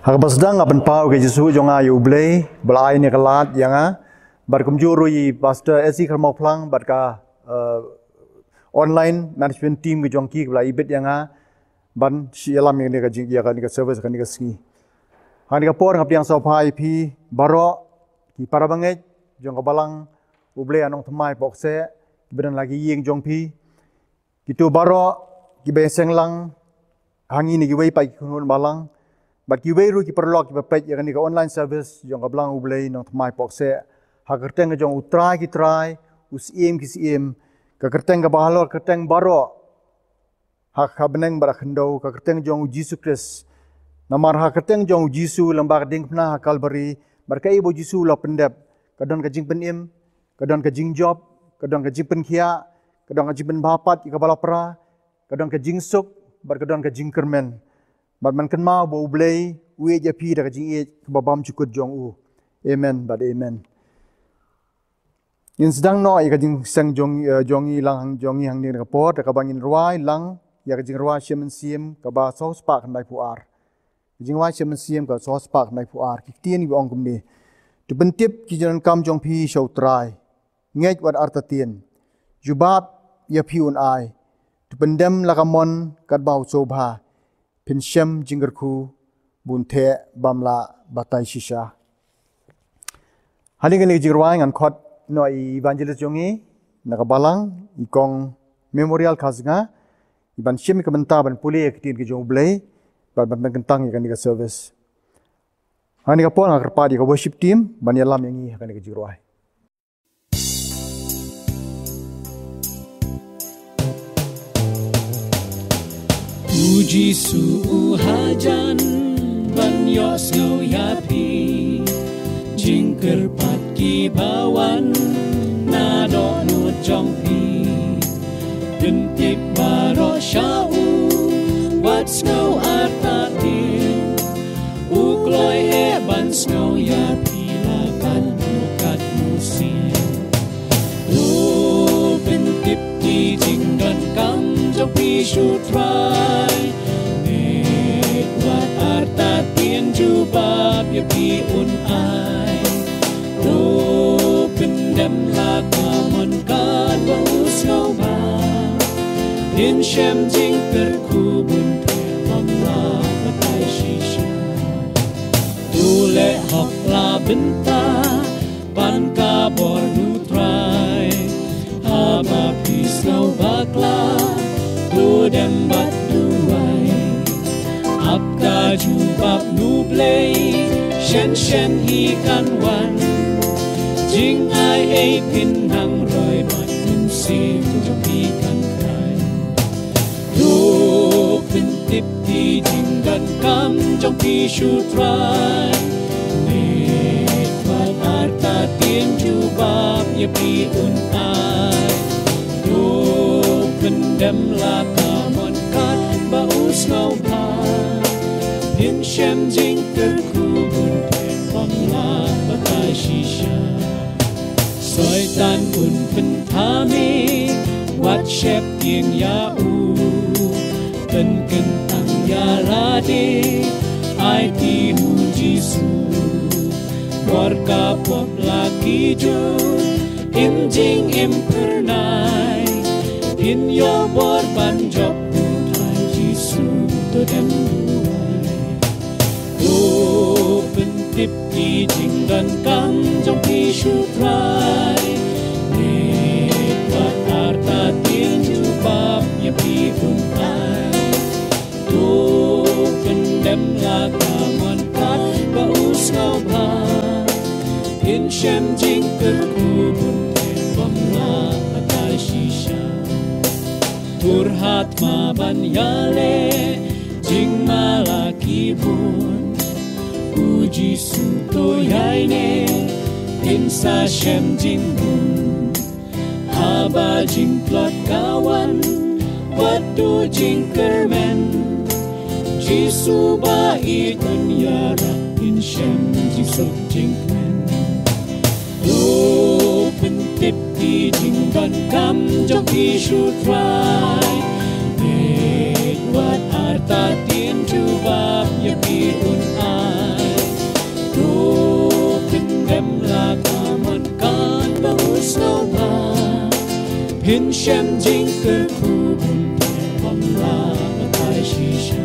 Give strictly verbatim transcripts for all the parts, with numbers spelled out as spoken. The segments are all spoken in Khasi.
Ha kaba sdang nga pynpaw ïa ka jingsuk jong nga ïa U Blei ba la ai ïa kane ka lad ïa nga. Bad kumjuh ruh ïa Pastor S C Kharmawphlang bad ka, eh, online management team ka jong ki kaba la ibit ïa nga ban shu ïalam ïa kane ka jing, ïa kane ka service, kane ka sngi. Ha kane ka por nga pdiang sngewbha ïa phi baroh ki para bangeit jong ka Balang U Blei ha Nongthymmai Pohkseh, kiba don la ki ïing jong phi. Kito baroh kiba ïaseng lang ha ngi na kiwei pat ki khun balang, bad kiwei ruh ki paralok kiba peit ïa kane ka online service jong ka Balang U Blei Nongthymmai Pohkseh, ha ka kyrteng ka jong U Trai ki trai, U Syiem ki syiem, ka kyrteng kaba halor kyrteng baroh ha ka bneng bad ha ka khyndew, ka kyrteng jong U Jisu Khrist. Namar ha ka kyrteng jong U Jisu lyngba ka diengphna ha Kalbari, bad kaei ba U Jisu u la pyndep, ka don ka jingpynim, ka don ka jingjop, ka don ka jingpynkhiah, ka don ka jingpynbha pat ïa kaba la pra, ka don ka jingsuk, bad ka don ka jingkyrmen. Bad ngan kynmaw ba U Blei u ïeit ïa phi da ka jingïeit kaba bymjukut jong u. Amen bad amen. Ngin sdang noh ïa ka jingseng jong, eh, jong ngi lang, jong ngi hangne ha kane ka por, da kaba ngin rwai lang ïa ka jingrwai Shemshym kaba saw spah khyndaiphew ar. Ka jingrwai Shemshym kaba saw spah khyndaiphew ar. Ki ktien kiba ong kumne: To pyntip ki jingdonkam jong phi sha U Trai. Ngeit wat artatien, jubab ïa phi un ai. To pyndem la ka mon katba u sngewbha. Phin shem jingkyrkhu bun theh bym lah batai shisha. Hangne kane ka jingrwai ngan khot noh ïa i evangelist jong ngi na ka Balang, i Kong Memorial Kharsnga, i ban shim ïa ka bynta ban pule ïa ka ktien ka jong U Blei, ban, ban pynkyntang ïa kane ka service. Hangne ka por nga kyrpad ïa ka worship team ban ïalam ïa ngi ha kane ka jingrwai. U Jisu u hajan ban ïohsngew ïa phi, jingkyrpad kiba wan na dohnud jong phi. Pyntip baroh sha u, wat sngew artatien. U kloi eh ban sngew ïa phi la katno katno sien. To pyntip ki jingdonkam jong phi sha U Trai. Ngeit wat artatien, jubab ïa phi un ai. To pyndem la ka mon katba u sngewbha. Phin shem jingkyrkhu bun theh bym lah batai shisha. To leh hok la bynta ban ka bor U Trai. Haba phi sngew bakla, to dem bad duwai. Ap ka jubab U Blei, shen shen hi kan wan. Jingai ei phin nang roi bad mynsiem jong phi kan khlaiñ. To pyntip ki jingdonkam jong phi sha U Trai. Ngeit wat artatien, jubab ïa phi un ai. To pyndem la ka mon katba u sngewbha. Phin shem jingkyrkhu bun theh bym lah batai shisha. Soitan un pynthame, wat sheptieng ïa u. Pynkyntang ïa lade, aiti ha U Jisu. Bor ka pop la ki jur, im jingim phyrnai. Phin ïoh bor ban jop U Trai Jisu, to dem duwai. To pyntip ki jingdonkam jong phi sha U Trai. Ngeit wat artatien, jubab ïa phi un ai. To pyndem la ka mon katba u sngewbha. Phin shem jingkyrkhu bun theh bym lah batai shisha. Pyrkhat ma ban ïaleh jingma la ki bun. U Jisu to ïaineh, phin sa shem jingbun. Haba jingtlot ka wan, wat duh jingkyrmen. Jisu ba ïeit un ïarap, phin shem jingsuk jingkmen. To pyntip ki jingdonkam jong phi sha U Trai. Ngeit wat artatien, jubab ïa phi un ai. Shem jingkyrkhu bun, bym lah batai shisha.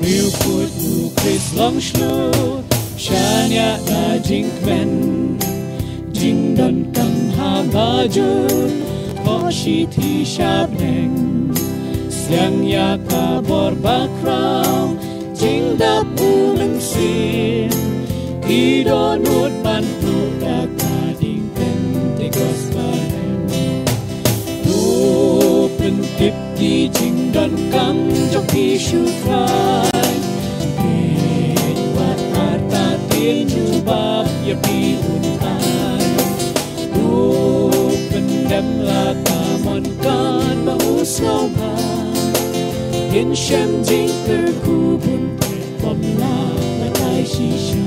Riewkhuid u Khrist long shlur, shaniah na jingkmen. Jingdonkam haba jur, khohshithi shabneng. Sliang ïa ka bor bakhraw, jingdap u Mynsiem. Ki dohnud ban pynduh da ka ding Pentecost ba rem. To pyntip ki jingdonkam jong phi sha U Trai. Peit wat artatien jubab ïa phi un ai. To pyndem la ka mon kan ba u sngewbha. Kin shem jingkyrkhu bun, bym lah batai shisha.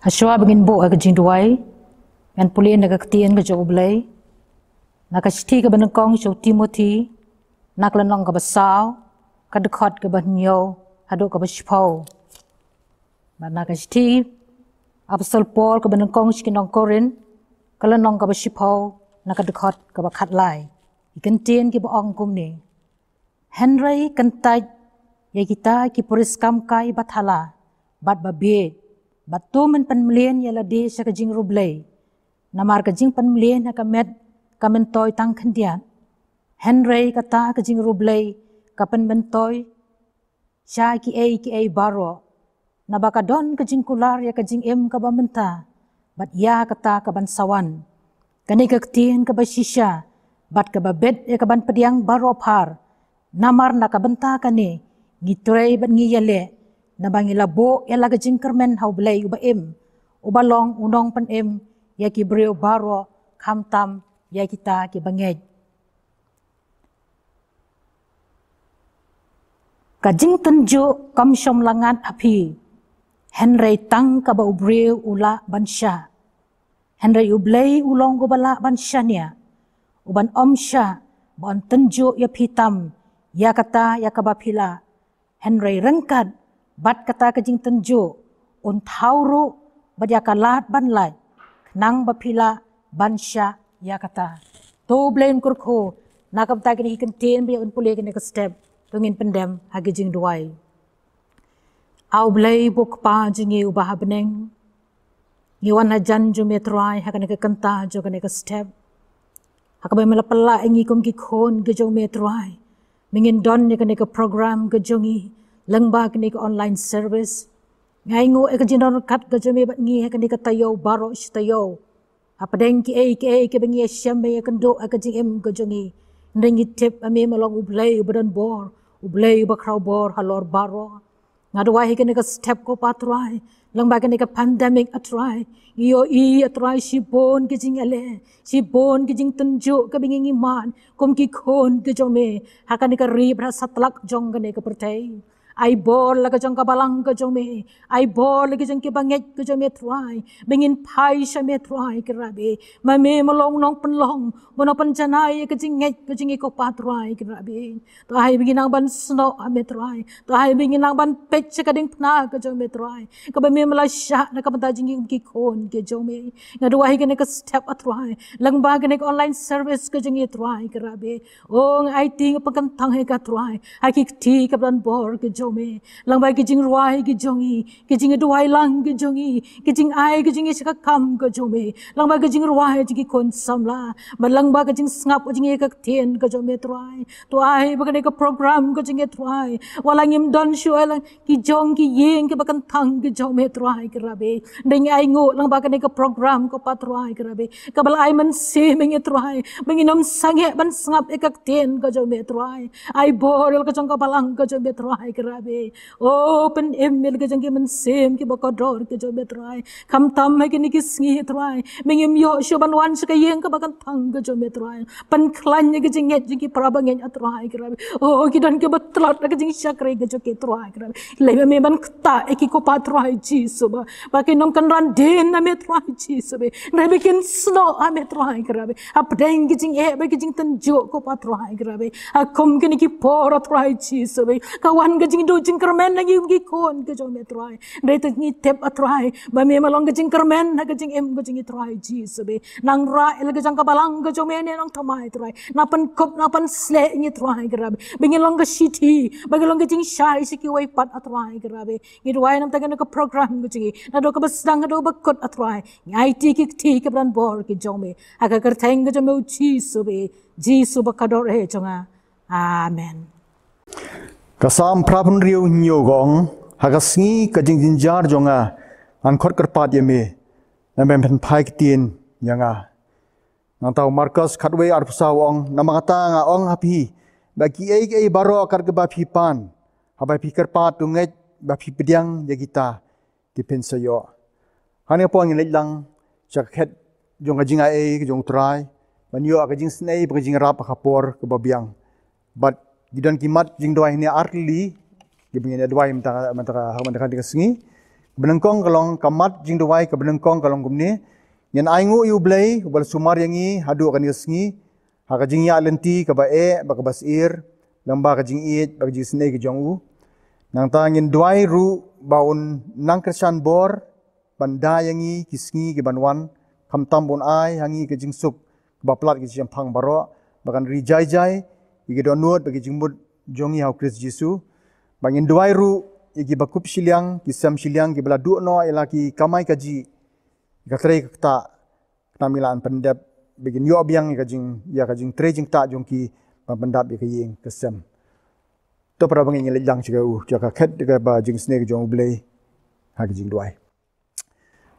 Hashwa ba ngin buh ïa ka jingduwai, ngan pule na ka ktien ka jong U Blei. Na ka shithi kaba nyngkong sha u Timothi, na ka lynnong kaba saw, ka dkhot kaba hynñiew haduh kaba shiphew. Bad na ka shithi Apostol Paul kaba nyngkong sha ki nong Korinth, ka lynnong kaba shiphew, na ka dkhot kaba khatlai. Ki kyntien kiba ong kumne. Hynrei kyntait ïa kita ki pris kam kai ba thala bad ba bieit, bad to men pynmlien ïa lade sha ka jingriewblei. Namar ka jingpynmlien ha ka met ka myntoi tang khyndiat. Hynrei kata ka jingriewblei ka pynmyntoi sha kiei kiei baroh. Naba ka don ka jingkular ïa ka jingim kaba mynta bad ïa kata kaban sa wan. Kane ka ktien kaba shisha bad kaba bit ïa kaban pdiang baroh phar. Namar na ka bynta kane ngi trei bad ngi ïaleh, naba ngi la buh ïa la ka jingkyrmen ha U Blei uba im, uba long u nongpynim ïa ki briew baroh, khamtam ïa kita kiba ngeit. Ka jingtynjuh kam shym la ngat ha phi, hynrei tang kaba u briew u lah ban shah. Hynrei U Blei u long uba lah ban shaniah, uban ym shah ba un tynjuh ïa phi tam ïa kata ïa kaba phi lah. Hynrei ryngkat bad kata ka jingtynjuh, un thaw ruh bad ïa ka lad ban lait, khnang ba phi lah ban shah ïa kata. To U Blei un kyrkhu na ka bynta kine ki kyntien ba ïa un pule kane ka step. To ngin pyndem ha ki jingduwai. A U Blei ba u Kpa jong ngi uba ha bneng, ngi wan hajan jong me Trai ha kane ka kynta jong kane ka step. Ha kaba me la pynlah ïa ngi kum ki khun ki jong me Trai, me ngin don ïa kane ka program ka jong ngi lyngba kane ka online service. Nga ainguh ïa ka jingdon ryngkat ka jong me bad ngi ha kane ka taïew baroh shi taïew. Hapdeng kiei kiei kiba ngi ïashem ïakynduh ha ka jingim ka jong ngi, hynrei ngi tip ba me me long U Blei uba don bor, U Blei uba khraw bor halor baroh. Nga duwai ha kane ka step ko Pa Trai, lyngba kane ka pandemic A Trai, ngi ïohi A Trai shibun ki jingïaleh, shibun ki jingtynjuh kiba ngi ngi mad kum ki khun ki jong me ha kane ka ri bad ha satlak jong kane ka pyrthei. Ai bor la ka jong ka balang ka jong me, ai bor la ka jong kiba ngeit ka jong me Trai, ba ngin phai sha me Trai Kynrad. Ma me me long u nongpynlong, u nongpynjanai ïa ka jingngeit ka jong ngi ko Pa Trai Kynrad. To ai ba ngin nang ban snoh ha me Trai, to ai ba ngin nang ban peit sha ka diengphna ka jong me Trai, kaba me me la shah na ka bynta jong ngi kum ki khun ki jong me. Nga duwai ha kane ka step A Trai, lyngba kane ka online service ka jong ngi Trai Kynrad. O nga aiti nga pynkyntang ha ka Trai ha ki kti kiba don bor ki jong me, lyngba ki jingrwai ki jong ngi, ki jingduwai lang ki jong ngi, ki jingai ki jong ngi sha ka kam ka jong me, lyngba ki jingrwai jong ki khun samla, bad lyngba ki jingsngap jong ngi ka ktien ka jong me Trai. To ai ba kane ka program ka jong ngi Trai, wat la ngim don shuh ïa la ki jong ki ïing kiba kynthang ki jong me Trai Kynrad. Dang ainguh lyngba kane ka program ko Pa Trai Kynrad, kaba la ai mynsiem ïa ngi Trai, ba ngin ym sangeh ban sngap ïa ka ktien ka jong me Trai. Ai bor la ka jong ka balang ka jong me Trai Kynrad. O pynim ïa la ka jong ki mynsiem kiba kordor ki jong me Trai. Khamtam ha kine ki sngi Trai, me ngim ïoh shuh ban wan sha ka ïing kaba kynthang ka jong me Trai. Pynkhlaiñ ïa ka jingngeit jong ki para bangeit A Trai Kynrad. O ki don kiba tlot la ka jingshakri ka jong ki Trai Kynrad. Lei ma me ban ktah ïa ki ko Pa Trai Jisu ba, ba kin ym kynran dien na me Trai Jisu ba, hynrei ba kin snoh ha me Trai Kynrad. Hapdeng ki jingeh bad ki jingtynjuh ko Pa Trai Kynrad, ha kum kine ki por A Trai Jisu ba, ka wan ka jing Duh jingkyrmen na ngi ki khun ka jong me Trai. Dei te ngi tip A Trai ba me ma long ka jingkyrmen ha ka jingim ka jong ngi Trai Jisu be. Nang rah ïa la ka jong ka balang ka jong me ne nang thymmai Trai. Na pynkup na pynsleh ngi Trai ka Rabi. Ba ngi long ka shithi ba ngi long ka jingshai sha kiwei pat A Trai ka Rabi. Ngi duwai namta kane ka program ka jong ngi. Naduh kaba sdang haduh ba kut A Trai. Ngi aiti ki kti ki ba don bor ki jong me. Ha ka kyrteng ka jong me U Jisu be. Jisu ba kordor eh jong nga. Amen. Ka Salm phra phew hynriew hynñiew ka ong, ha ka sngi ka jingjynjar jong nga, ngan khot kyrpad ïa me, namar me pynphai ktien ïa nga. Nangta u Markos khatwei arphew saw u ong, namar kata nga ong ha phi, ba kiei kiei baroh kat kaba phi pan, haba phi kyrpad, to ngeit ba phi pdiang ïa kita, te phin sa ïoh. Hangne por ngin leit lang sha ka khet jong ka jingai ka jong U Trai, ban ïoh ka jingsnei bad ka jingïarap ha ka por kaba biang. Bad ki don ki mat jingduwai hangne ar tylli, kiba ngin ïa duwai mynta ka, mynta ka, mynta ka, mynta ka sngi. Kaba nyngkong ka long ka mat jingduwai, kaba nyngkong ka long kumne. Ngin ainguh ïa U Blei uba la sumar ïa ngi haduh kane ka sngi, ha ka jingïaid lynti kaba eh bad kaba syier, lyngba ka jingïeit bad ka jingisynei ka jong u. Nangta ngin duwai ruh ba un nang kyrshan bor, ban da ïa ngi ki sngi ki ban wan, khamtam ba un ai ha ngi ka jingsuk kaba palat ki jingshemphang baroh, ba kan ri jai jai ïa ki dohnud bad ki jingmut jong ngi ha U Khrist Jisu. Ba ngin duwai ruh ïa kiba kup shiliang, ki sem shiliang, kiba la duh noh ïa la ki kamai kajih, ïa ka trei ka ktah, khnang ba ngin lah ban pyndep, ba kin ïoh biang ïa ka jing, ïa ka jingtrei jingktah jong ki, ban pyndap ïa ka ïing ka sem. To para bangeit, ngin leit lang sha ka, sha ka khet kaba jingsnei ka jong U Blei ha ka jingduwai.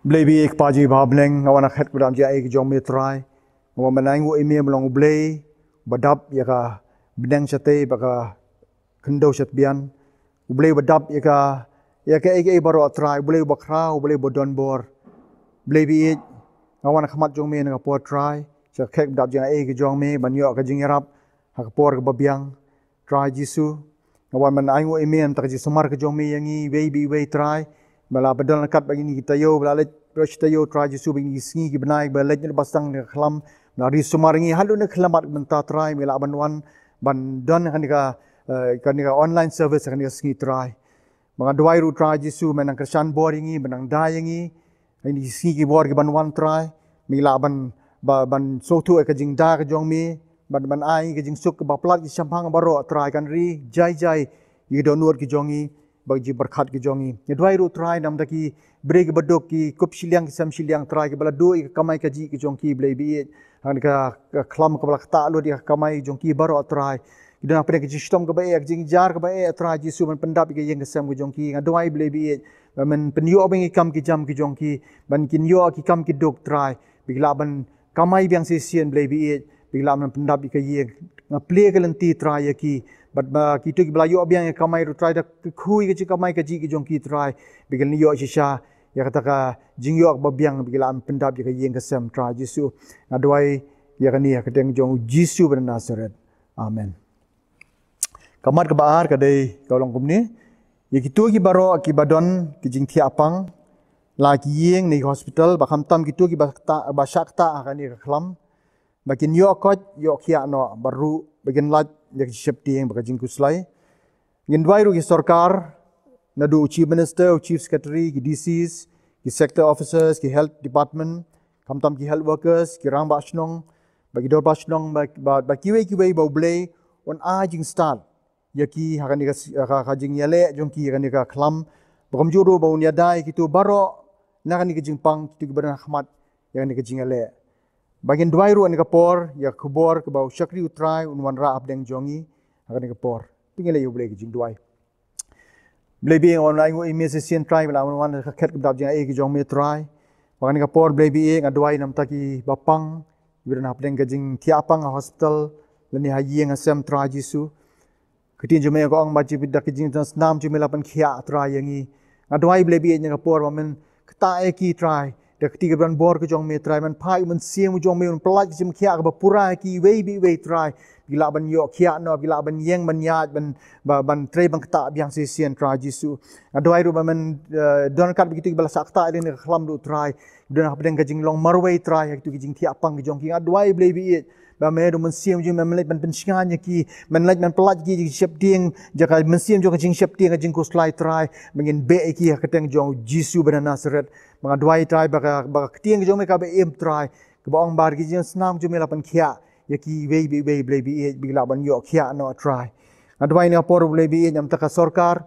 Blei ba ïeit, Kpa jong ngi ba ha bneng, nga wan ha ka khet kaba dap jingaiei ka jong me Trai. Nga wan ban ainguh ïa me ba long U Blei ba dap ïa ka bneng shatei bad ka khyndew shatbian. U Blei ba dap ïa ka, ïa kaei kaei baroh Trai, U Blei ba khraw, U Blei ba don bor. Blei ba ïeit, nga wan ha khmat jong me na ka por Trai, sha ka khet ba dap jingaiei ka jong me, ban ïoh ka jingïarap ha ka por kaba biang. Trai Jisu, nga wan ban ainguh ïa me namar ka jingsumar ka jong me ïa ngi iwei pa iwei Trai. Ba la ba don ryngkat bad kine ki taïew, ba la leit baroh shi taïew Trai Jisu, bad kine ki sngi ki bnai ba la leit na ba sdang ka khlam, ba la ri sumar ïa ngi haduh na ka khyllipmat mynta Trai, me lah ban wan ban don kane ka, eh, kane ka online service kane ka sngi Trai. Ba nga duwai ruh Trai Jisu, me nang kyrshan bor ïa ngi, me nang da ïa ngi, ha kine ki sngi ki bor ki ban wan Trai, me lah ban, ba, ban sngewthuh ïa ka jingda ka jong me, ban, ban ai ka jingsuk kaba palat ki shemphang baroh Trai, kan ri jai jai ïa ki dohnud ki jong ngi bad ki jingpyrkhat ki jong ngi. Nga duwai ruh Trai namar ki briew kiba duk, ki kup shiliang ki sem shiliang Trai, kiba la duh ïa ka kamai kajih ki jong ki Blei ba ïeit, ha kane ka, ka khlam kaba la ktah lut ïa ka kamai jong ki baroh Trai. Ki don hapdeng ka jingshitom kaba eh, ka jingjar kaba eh Trai Jisu, ban pyndap ïa ka ïing ka sem ka jong ki. Nga duwai Blei ba ïeit, ba men pynïoh biang ïa ki kam ki jam ki jong ki, ban kin ïoh ki kam ki duk Trai, ba ki lah ban kamai biang shisien Blei ba ïeit, ba ki lah ban pyndap ïa ka ïing. Nga plie ka lynti Trai ïa ki, bad ba kito kiba la ïoh biang ïa ka kamai ruh Trai, da kyrkhu ïa ka jingkamai kajih ki jong ki Trai, ba kin ïoh shisha ïa kata ka jingïoh kaba biang, ba ki lah ban pyndap ïa ka ïing ka sem Trai Jisu. Nga duwai ïa kane ha ka kyrteng jong U Jisu ba na Nasareth. Amen. Ka mat kaba ar ka dei ka long kumne. Ïa kito ki baroh kiba don ki jingthiah pang, la ki ïing ne ki hospital, bad khamtam kito kiba ktah, ba shah ktah ha kane ka khlam, ba kin ïoh koit ïoh khiah noh, bad ruh ba kin lait ïa ka jingsheptieng bad ka jingkhuslai. Ngin duwai ruh ki sorkar, naduh u Chief Minister, u Chief Secretary, ki D Cs, ki sector officers, ki health department, khamtam ki health workers, ki rangbah shnong, bad ki dorbar shnong, bad, bad, bad kiwei kiwei, ba U Blei un ai jingstad ïa ki ha kane ka, ha ka jingïaleh jong ki ha kane ka khlam. Bad kumjuh ruh ba un ïada ïa kito baroh na kane ka jingpang, kito kiba don ha khmat ïa kane ka jingïaleh. Ba ngin duwai ruh ha kane ka por ïa ka khubor kaba u shakri U Trai un wanrah hapdeng jong ngi ha kane ka por. To ngin leit ïa U Blei ha ka jingduwai. Blei ba ïeit, nga wan ainguh ïa me shisien Trai, ba la wan ha ka khet kaba dap jingaiei ka jong me Trai. Ba ha kane ka por Blei ba ïeit, nga duwai namar ki bapang, kiba don hapdeng ka jingthiah pang ha hospital lane ha ïing ha sem Trai Jisu. Ka ktien jong me ka ong ba jingpyndak ka jingsnam jong me la pynkhiah Trai ïa ngi. Nga duwai Blei ba ïeit, ha kane ka por ba men ktah ïa ki Trai da ka kti kaba don bor ka jong me Trai, men phah ïa u Mynsiem jong me un pyllait ka jingpynkhiah kaba pura ïa ki iwei pa iwei Trai. Ba ki lah ban ïoh khiah noh, ba ki lah ban ïeng ban ïaid, ban, ba, ban trei ban ktah biang shisien Trai Jisu. Nga duwai ruh ba men, eh, don ryngkat bad kito kiba la shah ktah ha kane ka khlam ruh Trai, kiba don hapdeng ka jinglong marwei Trai ha kito ki jingthiah pang ki jong ki. Nga duwai Blei ba ïeit, Ba me da u Mynsiem jong me, men leit ban pynshngaiñ ïa ki, men leit ban pyllait ïa ki jingsheptieng, jong ka mynsiem jong ka jingsheptieng, ka jingkhuslai Trai, ba ngin beh ïa ki ha ka kyrteng jong u Jisu ba na Nasareth. Ba nga duwai Trai, ba ka, ba ka ktien jong me kaba im Trai, kaba ong ba ki jingsnam jong me la pynkhiah ïa kiwei pa kiwei, Blei baieit, ba ki lah ban ïoh khiah noh Trai. Nga duwai na ka por Blei baieit, namar ka sorkar,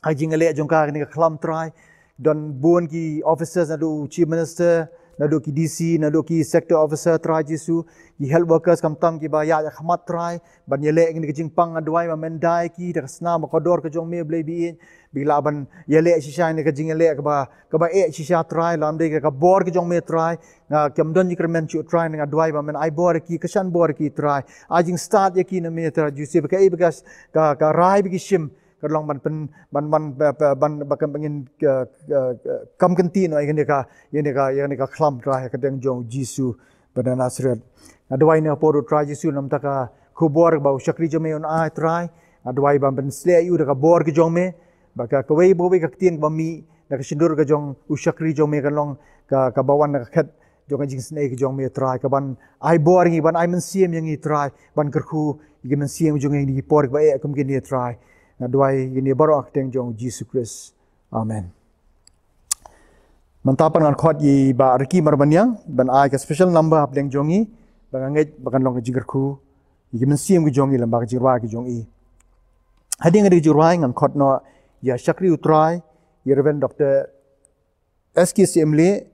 ha ka jingïaleh jong ka kane ka khlam Trai. Don bun ki officers, naduh u Chief Minister, naduh ki D C, naduh ki sector officer Trai Jisu, ki health workers khamtam kiba ïaid ha khmat Trai, ban ïaleh ïa kane ka jingpang, nga duwai ba men da ïa ki da ka snam ba kordor ka jong me Blei baieit, ba ki lah ban ïaleh shisha ïa kane ka jingïaleh kaba, kaba eh shisha Trai, lymda ka, ka bor ka jong me Trai, nga kem don jingkyrmen shuh Trai, nga duwai ba men ai bor ïa ki, kyrshan bor ïa ki Trai, ai jingstad ïa ki na me Trai Jisu, ba kaei ba ka, ka, ka rai ba ki shim, ka long ban pyn, ban, ban, ba, ba, ban, ba kan ban ngin, ka, ka, ka, kam kynti noh ïa kane ka, ïa kane ka, ïa kane ka khlam Trai ha ka kyrteng jong u Jisu ba na Nasareth. Nga duwai na ka por ruh Trai Jisu namar ka khubor ba u shakri jong me un ai Trai. Nga duwai ban pynsleh ïa u da ka bor ka jong me. Ba ka, kawei pa kawei ka ktien ba mih na ka shyntur ka jong u shakri jong me kan long ka, kaba wan na ka khet jong ka jingisynei ka jong me Trai, kaban ai bor ïa ngi, ban ai mynsiem ïa ngi Trai, ban kyrkhu ïa ki mynsiem jong ngi ha kine ki por kiba eh kum kine Trai. Nga duwai ïa kine baroh ha ka kyrteng jong u Jisu Khrist. Amen. Mynta pat ngan khot ïa i Bah Ricky Marbaniang ban ai ka special number hapdeng jong ngi, ba nga ngeit ba kan long ka jingkyrkhu ïa ki mynsiem ki jong ngi lem bad ka jingrwai ki jong i. Hadien ka jingrwai ngan khot noh ïa shakri u Trai, ïa Reverend Doctor S K Syiem Lieh,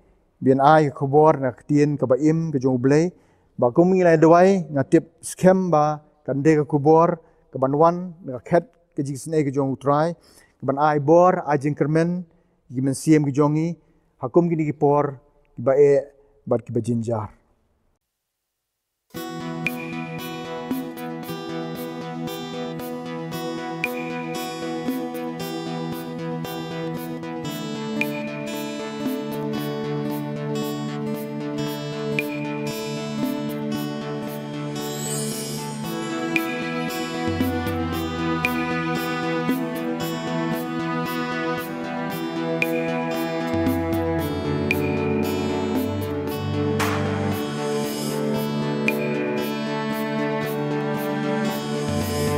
ba in ai ka khubor na ka ktien kaba im ka jong u Blei. Ba kum ngi la duwai, nga tip skhem ba kan dei ka khubor kaban wan na ka khet ka jingisynei ka jong u Trai, kaban ai bor, ai jingkyrmen ïa ki mynsiem ki jong ngi ha kum kine ki por kiba eh bad kiba jynjar.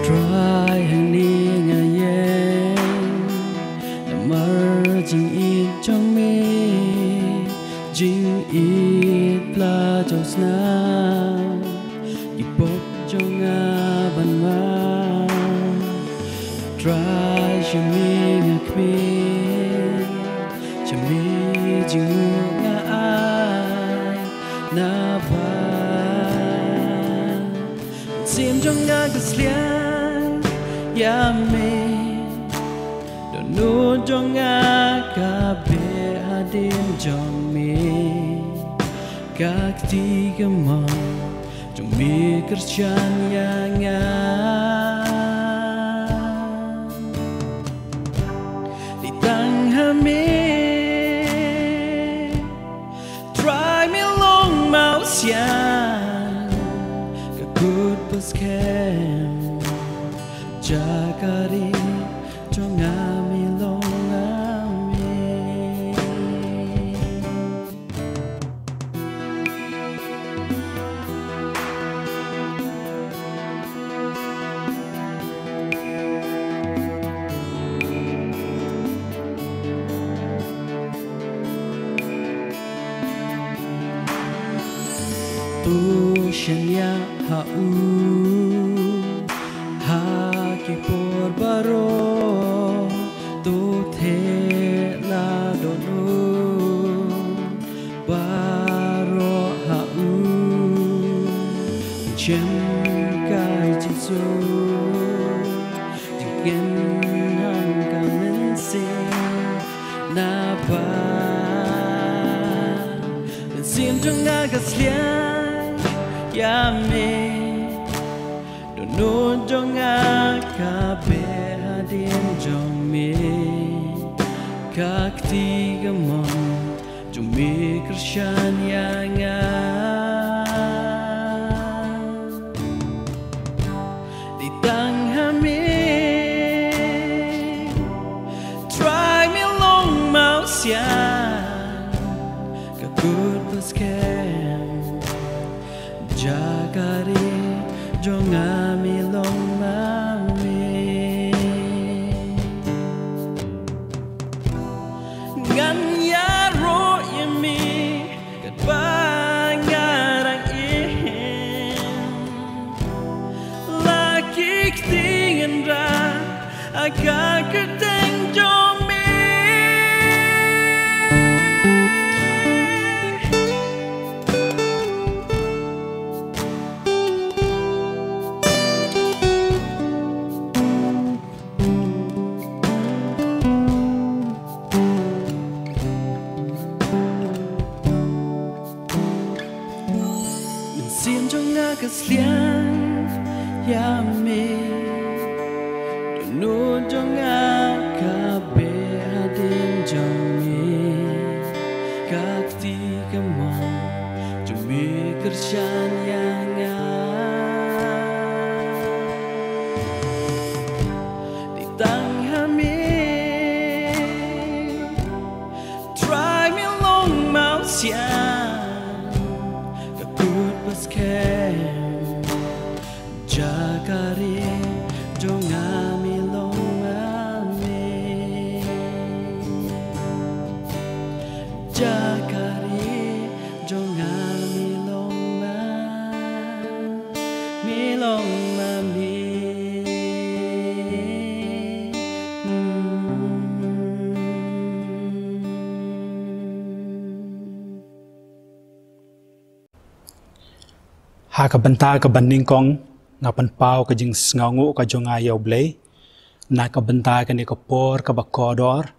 Trai, hangne nga ïeng namar jingïeit jong me, jingïeit la josna ki pop jong nga ban wan. Trai, sha me nga khmih, sha me jingmut nga ai, naba mynsiem jong nga ka sliang ïa me. Dohnud jong nga ka beh hadien jong me, ka kti kamon jong me kyrshan ïa nga. Dei tang ha me, Trai, me long mawsiang, ka kut paskhem jaka ri jong nga, me long ha me. To shaniah ha u ha ki por baroh, to theh la dohnud baroh ha u. Shem ka jingsuk, jingkmen ha ka mynsiem, naba mynsiem jong nga ka sliang ïa me. Dohnud jong nga ka beh hadien jong me, ka kti kamon jong me kyrshan ïa nga. Dei tang ha me, Trai, me long mawsiang, ka kut paskhem jaka Ka ri jong nga mi long ma me. Ngan ïaroh ïa me katba nga dang im. La ki kti ngan rah ha ka kyrteng jong me. Mynsiem jong nga ka sliang ïa me. Dohnud jong nga ka beh hadien jong me. Ka kti kamon jong me kyrshan ïa nga. Dei tang ha me. Trai mi long mawsiang, ka kut ba skhem. Jaka ri jong nga mi long ma me. Jaka ri jong nga mi long ma, mi long ma me. Hmm. Ha ka bynta kaba nyngkong, nga pynpaw ka jingsngewnguh ka jong nga ïa U Blei na ka bynta kane ka por kaba kordor,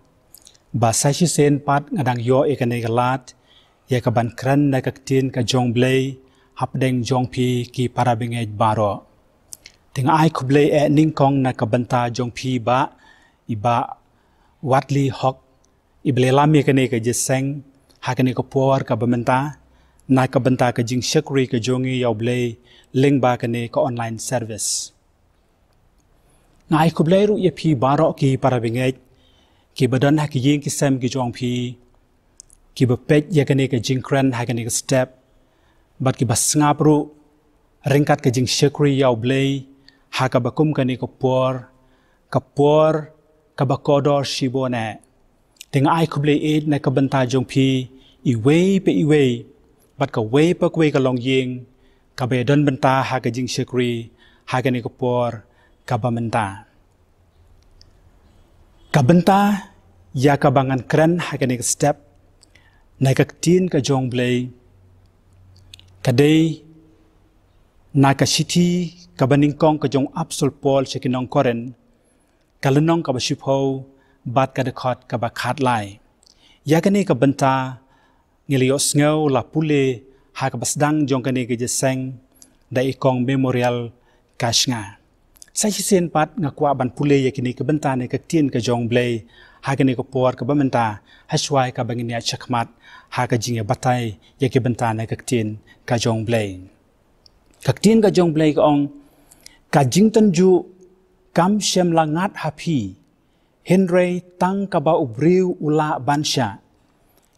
ba sa shisien pat nga dang ïoh ïa kane ka lad ïa ka ban kren da ka ktien ka jong U Blei hapdeng jong phi ki para bangeit baroh. Te nga ai khublei eh nyngkong na ka bynta jong phi Bah, i Bah Wadley Hok, i ba la lam ïa kane ka jingïaseng ha kane ka por kaba mynta, na ka bynta ka jingshakri ka jong i ïa U Blei lyngba kane ka online service. Nga ai khublei ruh ïa phi baroh ki para bangeit kiba don ha ki ïing ki sem ki jong phi, kiba peit ïa kane ka jingkren ha kane ka step, bad kiba sngap ruh ryngkat ka jingshakri ïa U Blei ha kaba kum kane ka por, ka por kaba kordor shibun eh. Te nga ai khublei ïeit na ka bynta jong phi iwei pa iwei, bad kawei pa kawei ka longïing kaba ïadon bynta ha ka jingshakri ha kane ka por kaba mynta. Ka bynta ïa kaba ngan kren ha kane ka step na ka ktien ka jong U Blei, ka dei na ka shithi kaba nyngkong ka jong u Apostol Paul sha ki nong Korinth, ka lynnong kaba shiphew bad ka dkhot kaba khatlai. Ïa kane ka bynta ngi la ïohsngew la pule ha kaba sdang jong kane ka jingïaseng da i Kong Memorial Kashnga. Sa shisien pat nga kwah ban pule ïa kine ki bynta na ka ktien ka jong U Blei ha kane ka por kaba mynta, ha shwa kaba ngin ïaid shakhmat ha ka jingïabatai ïa ki bynta na ka ktien ka jong U Blei. Ka ktien ka jong U Blei ka ong, ka jingtynjuh kam shym la ngat ha phi, hynrei tang kaba u briew u lah ban shah.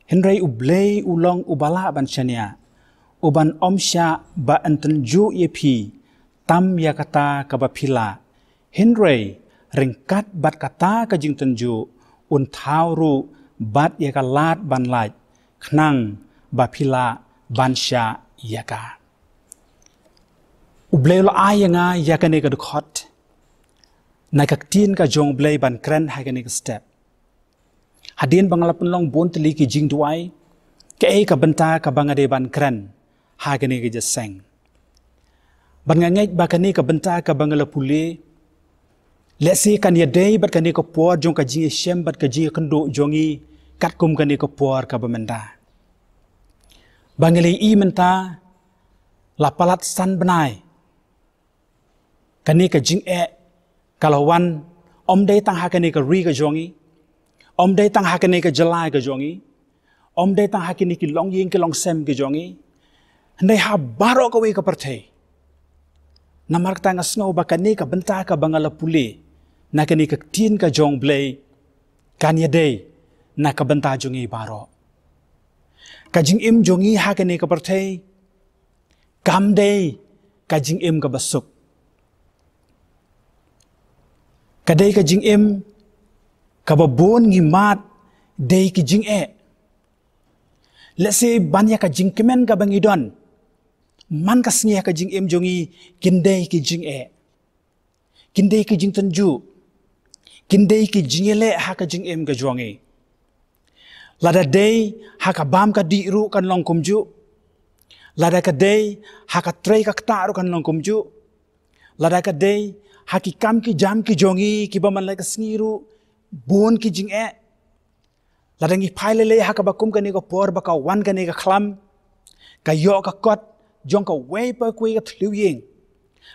Hynrei U Blei u long uba lah ban shaniah, u ban ym shah ba yn tynjuh ïa phi tam ïa kata kaba phi lah, hynrei ryngkat bad kata ka jingtynjuh un thaw ruh bad ïa ka lad ban lait, khnang ba phi lah ban shah ïa ka. U Blei u la ai ïa nga ïa kane ka dkhot na ka ktien ka jong U Blei ban kren ha kane ka step. Hadien ba nga la pynlong bun tylli ki jingduwai, kaei ka bynta kaba nga dei ban kren ha kane ka jingïaseng. Bad nga ngeit ba kane ka bynta kaba nga la pule, lehse kan ïadei bad kane ka por jong ka jingïashem bad ka jingïakynduh jong ngi katkum kane ka por kaba mynta. Ba ngi la ïohi mynta la palat san bnai. Kane ka jingeh ka la wan ym dei tang ha kane ka ri ka jong ngi, ym dei tang ha kane ka jylla ka jong ngi, ym dei tang ha kine ki longïing ki longsem ki jong ngi, hynrei ha baroh kawei ka pyrthei. Namar kata nga sngew ba kane ka bynta kaba nga la pule na kane ka ktien ka jong U Blei, kan ïadei na ka bynta jong ngi baroh. Ka jingim jong ngi ha kane ka pyrthei kam dei ka jingim kaba suk. Ka dei ka jingim kaba bun ngi mad dei ki jingeh. Lehse ban ïa ka jingkmen kaba ngi don man ka sngi ha ka jingim jong ngi, kin dei ki jingeh. Kin dei ki jingtynjuh. Kin dei ki jingïaleh ha ka jingim ka jong ngi. Lada dei ha ka bam ka dih ruh kan long kumjuh. Lada ka dei ha ka trei ka ktah ruh kan long kumjuh. Lada ka dei ha ki kam ki jam ki jong ngi kiba man la ka sngi ruh bun ki jingeh. Lada ngi phai lei lei ha kaba kum kane ka por ba ka wan kane ka khlam, ka ïoh ka kot jong kawei pa kawei ka thliew ïing,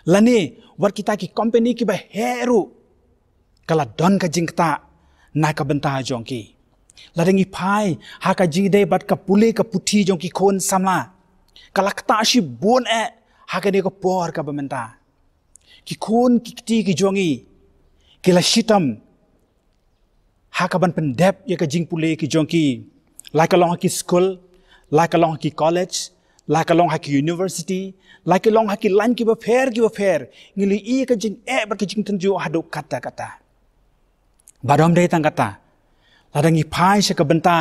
lane wat kita ki company kiba heh ruh, ka la don ka jingktah na ka bynta jong ki. Lada ngi phai ha ka jingïadei bad ka pule ka puthi jong ki khun samla, ka la ktah shibun eh ha kane ka por kaba mynta. Ki khun ki kti ki jong ngi ki la shitom ha kaban pyndep ïa ka jingpule ki jong ki, la ka long ha ki skul, la ka long ha ki college, la ka long ha ki university, la ka long ha ki lain kiba pher kiba pher. Ngi la ïohi ka jingeh bad ka jingtynjuh haduh katta katta. Bad ym dei tang kata, lada ngi phai sha ka bynta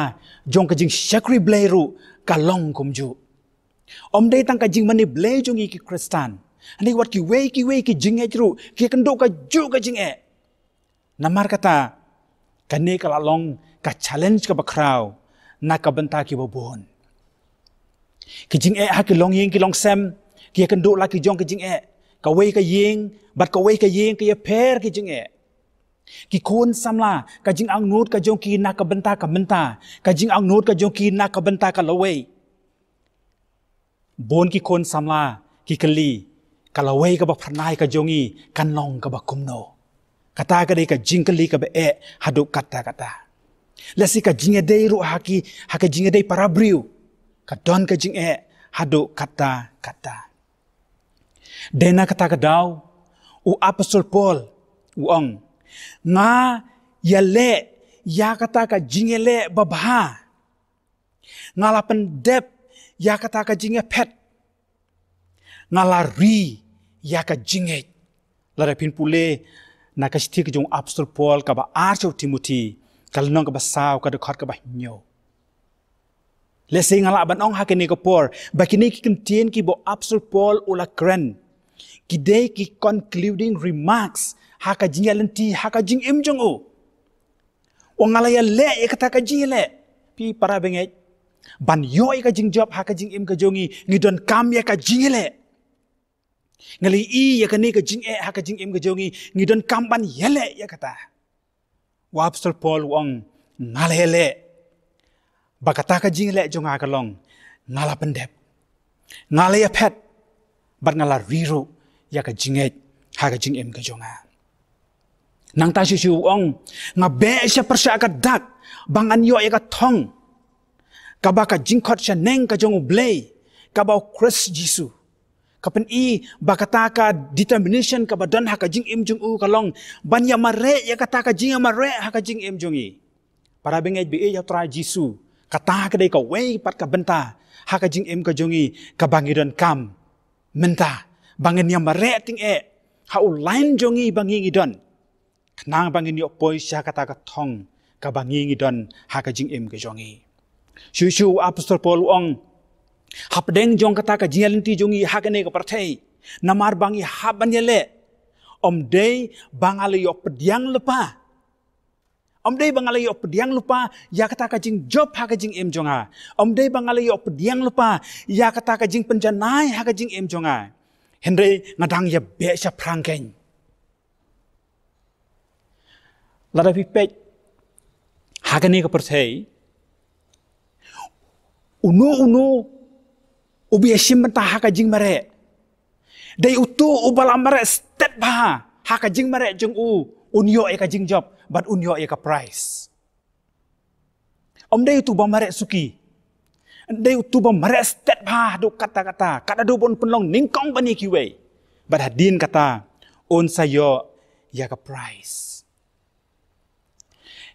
jong ka jingshakri Blei ruh ka long kumjuh. Ym dei tang ka jingmane Blei jong ngi ki Khristan, hynrei wat kiwei kiwei ki jingngeit ruh ki ïakynduh kajuh ka jingeh. Namar kata, kane ka la long ka challenge kaba khraw na ka bynta kiba bun. Ki jingeh ha ki longïing ki longsem ki ïakynduh la ki jong ki jingeh. Kawei ka ïing bad kawei ka ïing ki ïapher ki jingeh. Ki khun samla, ka jingangnud ka jong ki na ka bynta ka mynta, ka jingangnud ka jong ki na ka bynta ka lawei. Bun ki khun samla ki kylli, ka lawei kaba phyrnai ka jong ngi kan long kaba kumno? Kata ka dei ka jingkylli kaba eh haduh katta katta. Lehse ka jingïadei ruh ha ki, ha ka jingïadei para briew, ka don ka jingeh haduh katta katta. Dei na kata ka daw u apostol Paul u ong, nga ïaleh ïa kata ka jingïaleh babha. Nga la pyndep ïa kata ka jingïaphet. Nga la ri ïa ka jingngeit. Lada phin pule na ka shithi ka jong u apostol Paul kaba ar sha u Timothi, ka lynnong kaba saw, ka dkhot kaba hynñiew. Lehse nga lah ban ong ha kane ka por ba kine ki ktien kiba u apostol Paul u la kren, ki dei ki concluding remarks ha ka jingïaid lynti ha ka jingim jong u. Ong nga la ïaleh ïa kata ka jingïaleh. Phi para bangeit, ban ïoh ïa ka jingjop ha ka jingim ka jong ngi, ngi donkam ïa ka jingïaleh. Nga la ïohi ïa kane ka jingeh ha ka jingim ka jong ngi, ngi donkam ban ïaleh ïa kata. U apostol Paul u ong, nga la ïaleh. Ba kata ka jingïaleh jong nga ka long, nga la pyndep. Nga la ïaphet. Bad nga la ri ruh ïa ka jingngeit ha ka jingim ka jong nga. Nangta shuh shuh u ong, nga beh sha pyrshah ka dak ba ngan ïoh ïa ka thong kaba ka jingkhot shaneng ka jong U Blei, kaba U Khrist Jisu. Ka pyni ba kata ka determination kaba don ha ka jingim jong u ka long ban ïamareh ïa kata ka jingïamareh ha ka jingim jong ngi. Para bangeit ba ïeit ha U Trai Jisu, kata ka dei kawei pat ka bynta ha ka jingim ka jong ngi kaba ngi donkam mynta, ba ngin ïamareh tyngeh ha u lain jong ngi ba ngi ngi don, khnang ba ngin ïoh poi sha kata ka thong kaba ngi ngi don ha ka jingim ka jong ngi. Shuh shuh u apostol Paul u ong, hapdeng jong kata ka jingïaid lynti jong ngi ha kane ka pyrthei, namar ba ngi hap ban ïaleh, ym dei ba nga la ïoh pdiang lypa. Ym dei ba nga la ïoh pdiang lypa ïa kata ka jingjop ha ka jingim jong nga. Ym dei ba nga la ïoh pdiang lypa ïa kata ka jingpynjanai ha ka jingim jong nga. Hynrei nga dang ïa beh shaphrang kein. Lada phi peit ha kane ka pyrthei, uno uno uba ïashim bynta ha ka jingmareh, dei uto uba la mareh stet bha ha ka jingmareh jong u, un ïoh ïa ka jingjop bad un ïoh ïa ka prize. Ym dei uto uba mareh suki. Dei uto uba mareh stet bha haduh katta katta, kat haduh ba un pynlong nyngkong ban ïa kiwei. Bad hadien kata un sa ïoh ïa ka prize.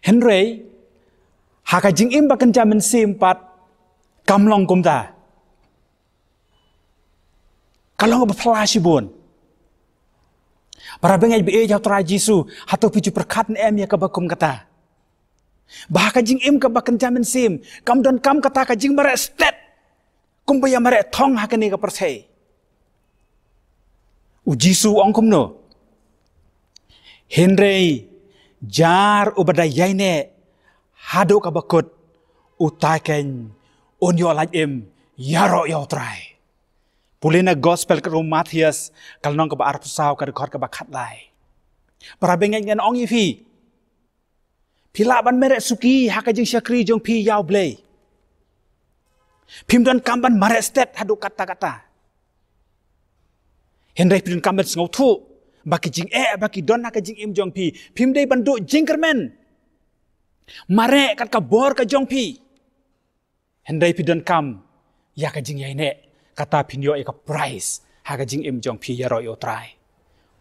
Hynrei ha ka jingim ba kynja mynsiem pat kam long kumta. Ka long ba phylla shibun. Para bangeit ba ïeit ha u Trai Jisu, hato phi ju pyrkhat ne em ïa kaba kum kata? Ba ha ka jingim kaba kynja mynsiem, kam don kam kata ka jingmareh stet, kumba ïa mareh thong ha kane ka pyrthei. U Jisu u ong kumno? Hynrei jar uba da ïaineh haduh kaba kut, uta kein un ïoh lait im ïaroh ïa u Trai. Pule na gospel katkum u Mathaios, ka lynnong kaba arphew saw, ka dkhot kaba khatlai. Para bangeit, ngan ong ïa phi, phi lah ban mareh suki ha ka jingshakri jong phi ïa u Blei. Phim don kam ban mareh stet haduh katta katta. Hynrei phi don kam ban sngewthuh ba ki jingeh ba ki don ha ka jingim jong phi, phim dei ban duh jingkyrmen. Mareh kat ka bor ka jong phi. Hynrei phi don kam ïa ka jingïaineh, kata phin ïoh ïa ka prize ha ka jingim jong phi ïaroh ïa u Trai.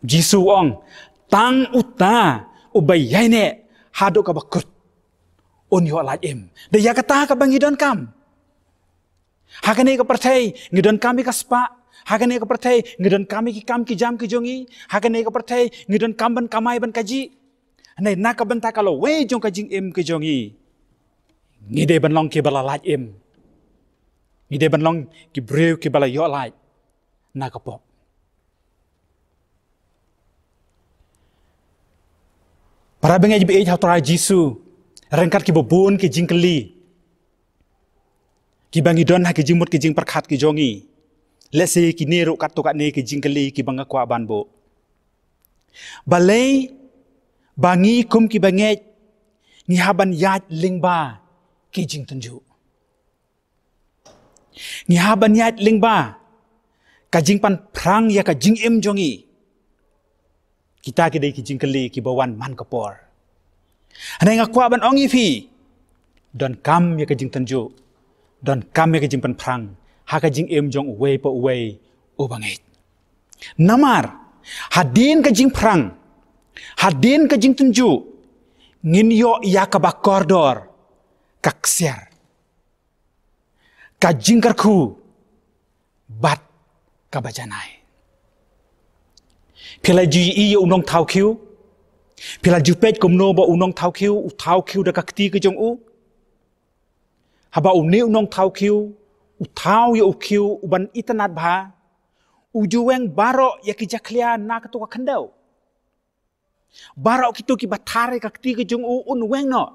Jisu u ong, tang uta uba ïaineh haduh kaba kut, un ïoh lait im. Da ïa kata kaba ngi don kam. Ha kane ka pyrthei ngi don kam ïa ka spah. Ha kane ka pyrthei ngi don kam ïa ki kam ki jam ki jong ngi. Ha kane ka pyrthei ngi don kam ban kamai ban kajih. Hynrei na ka bynta ka lawei jong ka jingim ka jong ngi, ngi dei ban long kiba la lait im. Ngi dei ban long ki briew kiba la ïoh lait na ka pop. Para bangeit ba ïeit ha u Trai Jisu, ryngkat kiba bun ki jingkylli kiba ngi don ha ki jingmut ki jingpyrkhat ki jong ngi. Lehse kine ruh katto katne ki jingkylli kiba nga kwah ban buh. Balei ba ngi kum ki bangeit ngi hap ban ïaid lyngba ki jingtynjuh? Ngi hap ban ïaid lyngba ka jingpynphrang ïa ka jingim jong ngi. Kita ki dei ki jingkylli kiba wan man ka por. Hynrei nga kwah ban ong ïa phi, donkam ïa ka jingtynjuh, donkam ïa ka jingpynphrang ha ka jingim jong uwei pa uwei u bangeit. Namar hadien ka jingphrang, hadien ka jingtynjuh, ngin ïoh ïa kaba kordor, ka ksiar, ka jingkyrkhu bad kaba janai. Phi la ju ïohi ïa u nongthaw khiew? Phi la ju peit kumno ba u nongthaw khiew u thaw khiew da ka kti ka jong u? Haba une u nongthaw khiew u thaw ïa u khiew uban itynnad bha, u ju weng baroh ïa ki jakhlia na kato ka khyndew. Baroh kito kiba thar ïa ka kti ka jong u un weng noh.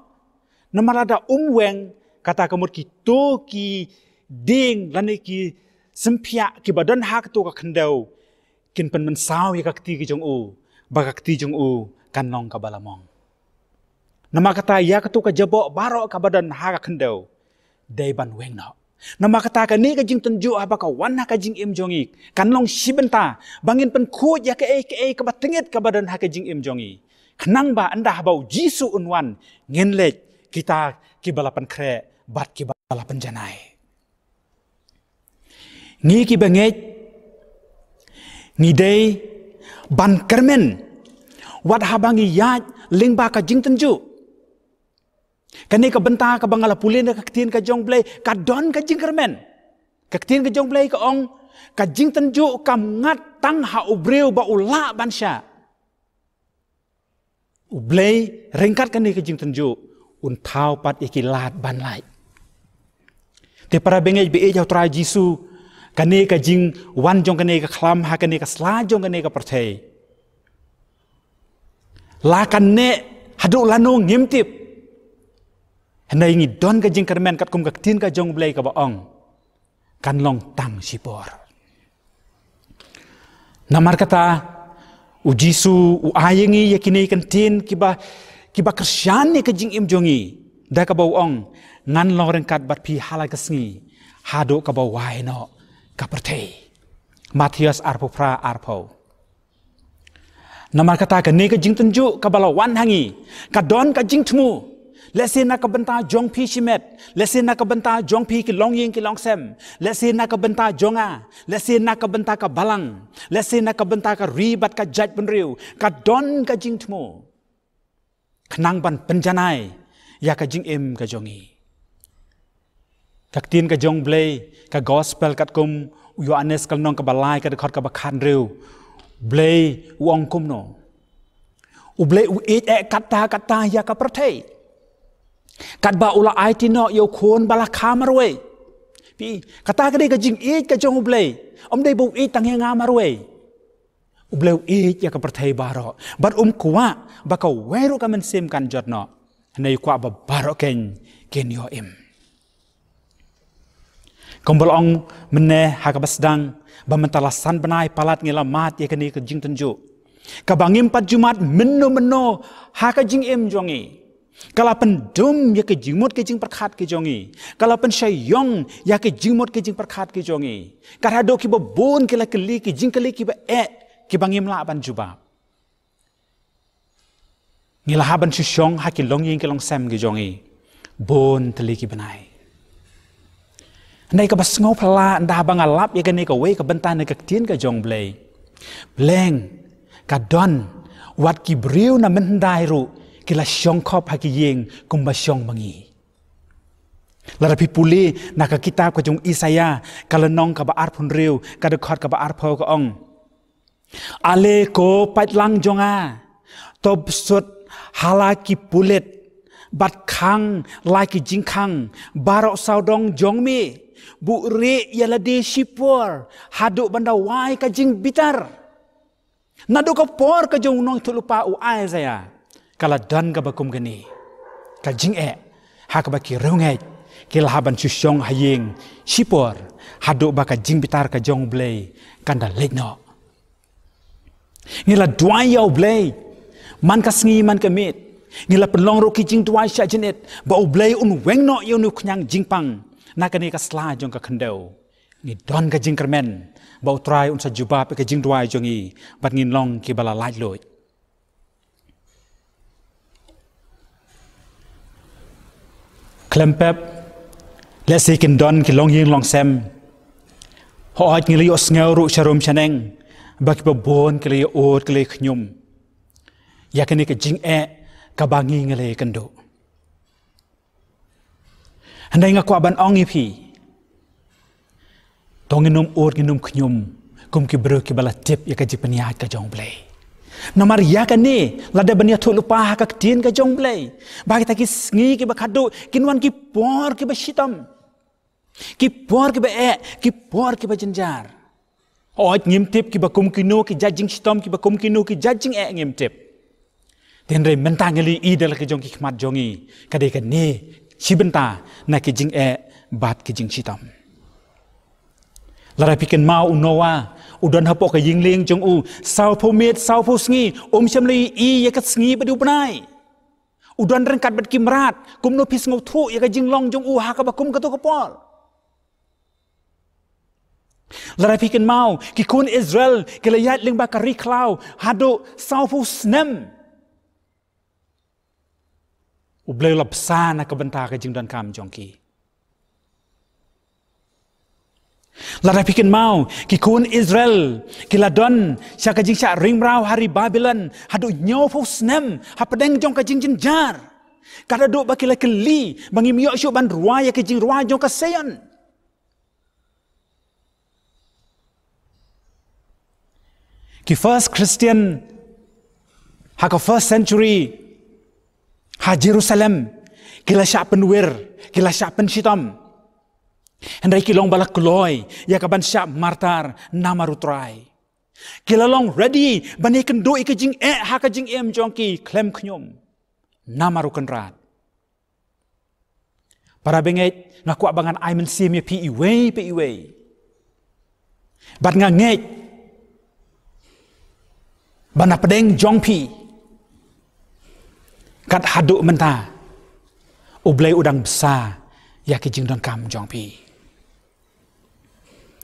Namar lada um weng, kata ka mut kito ki dieng lane ki symphia kiba don ha kato ka khyndew kin pynmynsaw ïa ka kti ka jong u, ba ka kti jong u kan long kaba la mong. Namar kata ïa kato ka jaboh baroh kaba don ha ka khyndew dei ban weng noh. Namar kata kane ka jingtynjuh haba ka wan ha ka jingim jong ngi, kan long shi bynta ba ngin pynkhuid ïa kaei kaei kaba tyngeh kaba don ha ka jingim jong ngi, khnang ba ynda haba u Jisu un wan, ngin leit kita kiba la pynkhreh bad kiba la pynjanai. Ngi ki bangeit, ngi dei ban kyrmen wat haba ngi ïaid lyngba ka jingtynjuh. Kane ka bynta kaba nga la pule na ka ktien ka jong U Blei, ka don ka jingkyrmen. Ka ktien ka jong U Blei ka ong, ka jingtynjuh kam ngat tang ha u briew ba u lah ban shah. U Blei ryngkat kane ka jingtynjuh un thaw pat ïa ki lad ban lait. Te para bangeit ba ïeit ha u Trai Jisu, kane ka jingwan jong kane ka khlam ha kane ka sla jong kane ka pyrthei, la kan neh haduh lano ngim tip. Hynrei ngi don ka jingkyrmen katkum ka ktien ka jong U Blei kaba ong, kan long tang shipor. Namar kata, u Jisu u ai ïa ngi ïa kine ki kyntien kiba, kiba kyrshan ïa ka jingim jong ngi, da kaba u ong, ngan long ryngkat bad phi ha la ka sngi haduh kaba wai noh ka pyrthei. Mathaios arphew phra, arphew. Namar kata kane ka jingtynjuh kaba la wan ha ngi, ka don ka jingthmu. Lehse na ka bynta jong phi shimet, lehse na ka bynta jong phi ki longïing ki longsem, lehse na ka bynta jong nga, lehse na ka bynta ka balang, lehse na ka bynta ka ri bad ka jaitbynriew, ka don ka jingthmu. Khnang ban pynjanai ïa ka jingim ka jong ngi. Ka ktien ka jong U Blei, ka gospel katkum U Ïoannis ka lynnong kaba lai ka dkhot kaba khathynriew, Blei u ong kumno? U Blei u ïeit eh katta katta ïa ka pyrthei, katba u la aiti noh ïa u Khun ba la kha marwei. Phi, kata ka dei ka jingïeit ka jong U Blei. Ym dei ba u ïeit tang ïa nga marwei. U Blei u ïeit ïa ka pyrthei baroh, bad um kwah ba kawei ruh ka mynsiem kan jot noh, hynrei u kwah ba baroh kein kin ïoh im. Kumba la ong mynne ha kaba sdang, ba mynta la san bnai palat ngi la mad ïa kane ka jingtynjuh, kaba ngim pat ju mad mynno mynno ha ka jingim jong ngi. Ka la pyndum ïa ki jingmut ki jingpyrkhat ki jong ngi. Ka la pynshai ïong ïa ki jingmut ki jingpyrkhat ki jong ngi. Ka haduh kiba bun ki la kylli ki jingkylli kiba eh, kiba ngim lah ban jubab. Ngi la hap ban shu shong ha ki longïing ki longsem ki jong ngi bun tylli ki bnai. Hynrei kaba sngewphylla ynda haba nga lap ïa kane kawei ka bynta na ka ktien ka jong U Blei, pleng ka don wat ki briew na mynhyndai ruh ki la shong khop ha ki ïing kumba shong ma ngi. Lada phi pule na ka kitab ka jong u Isaïah, ka lynnong kaba arphew hynriew, ka dkhot kaba arphew, ka ong: Ale ko paidlang jong nga, to bsut ha la ki pulit, bad khang la ki jingkhang baroh sawdong jong me. Buhrieh ïa lade shipor haduh ban da wai ka jingbitar. Naduh ka por ka jong u nongïathuhlypa u Isaïah, ka la don kaba kum kane ka jingeh ha kaba ki riewngeit ki la hap ban shu shong ha ïing shipor haduh ba ka jingbitar ka jong U Blei kan da leit noh. Ngi la duwai ïa U Blei man ka sngi man ka miet. Ngi la pynlong ruh ki jingduwai shah jynit ba U Blei un weng noh ïa une u khñiang jingpang na kane ka sla jong ka khyndew. Ngi don ka jingkyrmen ba U Trai un sa jubab ïa ka jingduwai jong ngi bad ngin long kiba la laitluid. Khlem pep, lehse kin don ki longïing longsem, hooid, ngi la ïohsngew ruh sharum shaneng ba kiba bun ki la ïa ud, ki la ïa khñium ïa kane ka jingeh kaba ngi, ngi la ïakynduh. Hynrei nga kwah ban ong ïa phi, to ngin ym ud, ngin ym khñium kum ki briew kiba la tip ïa ka jingpynïaid ka jong U Blei. Namar ïa kane, lada ban ïathuhlypa ha ka ktien ka jong U Blei, ba kita ki sngi kiba khatduh kin wan ki por kiba shitom, ki por kiba eh, ki por kiba jynjar. Hooid, ngim tip kiba kum kino ki jait jingshitom, kiba kum kino ki jait jingeh, ngim tip. Te hynrei mynta ngi la ïohi da la ki jong ki khmat jong ngi, ka dei kane shi bynta na ki jingeh bad ki jingshitom. Lada phi kynmaw u Noah, u don hapoh ka ïinglieng jong u sawphew miet sawphew sngi, um shym la ïohi ïa ka sngi bad u bnai. U don ryngkat bad ki mrad, kumno phi sngewthuh ïa ka jinglong jong u ha kaba kum kato ka por? Lada phi kynmaw, ki khun Israel ki la ïaid lyngba ka ri khlaw haduh sawphew snem. U Blei u la bsa na ka bynta ka jingdonkam jong ki. Lada phi kynmaw, ki khun Israel ki la don sha ka jingshah ring mraw ha ri Babilon haduh hynñiewphew snem hapdeng jong ka jingjynjar. Kat haduh ba ki la kylli ba ngim ïoh shuh ban rwai ïa ka jingrwai jong ka Sion. Ki first Christian ha ka first century ha Jerusalem, ki la shah pynwir, ki la shah pynshitom. Hynrei ki long ba la kloi ïa ka ban shah martar namar U Trai. Ki la long ready ban ïakynduh ïa ka jingeh ha ka jingim jong ki khlem khñium namar U Kynrad. Para bangeit, nga kwah ba ngan ai mynsiem ïa phi iwei pa iwei. Bad nga ngeit ba na pdeng jong phi, kat haduh mynta, U Blei u dang bsa ïa ki jingdonkam jong phi.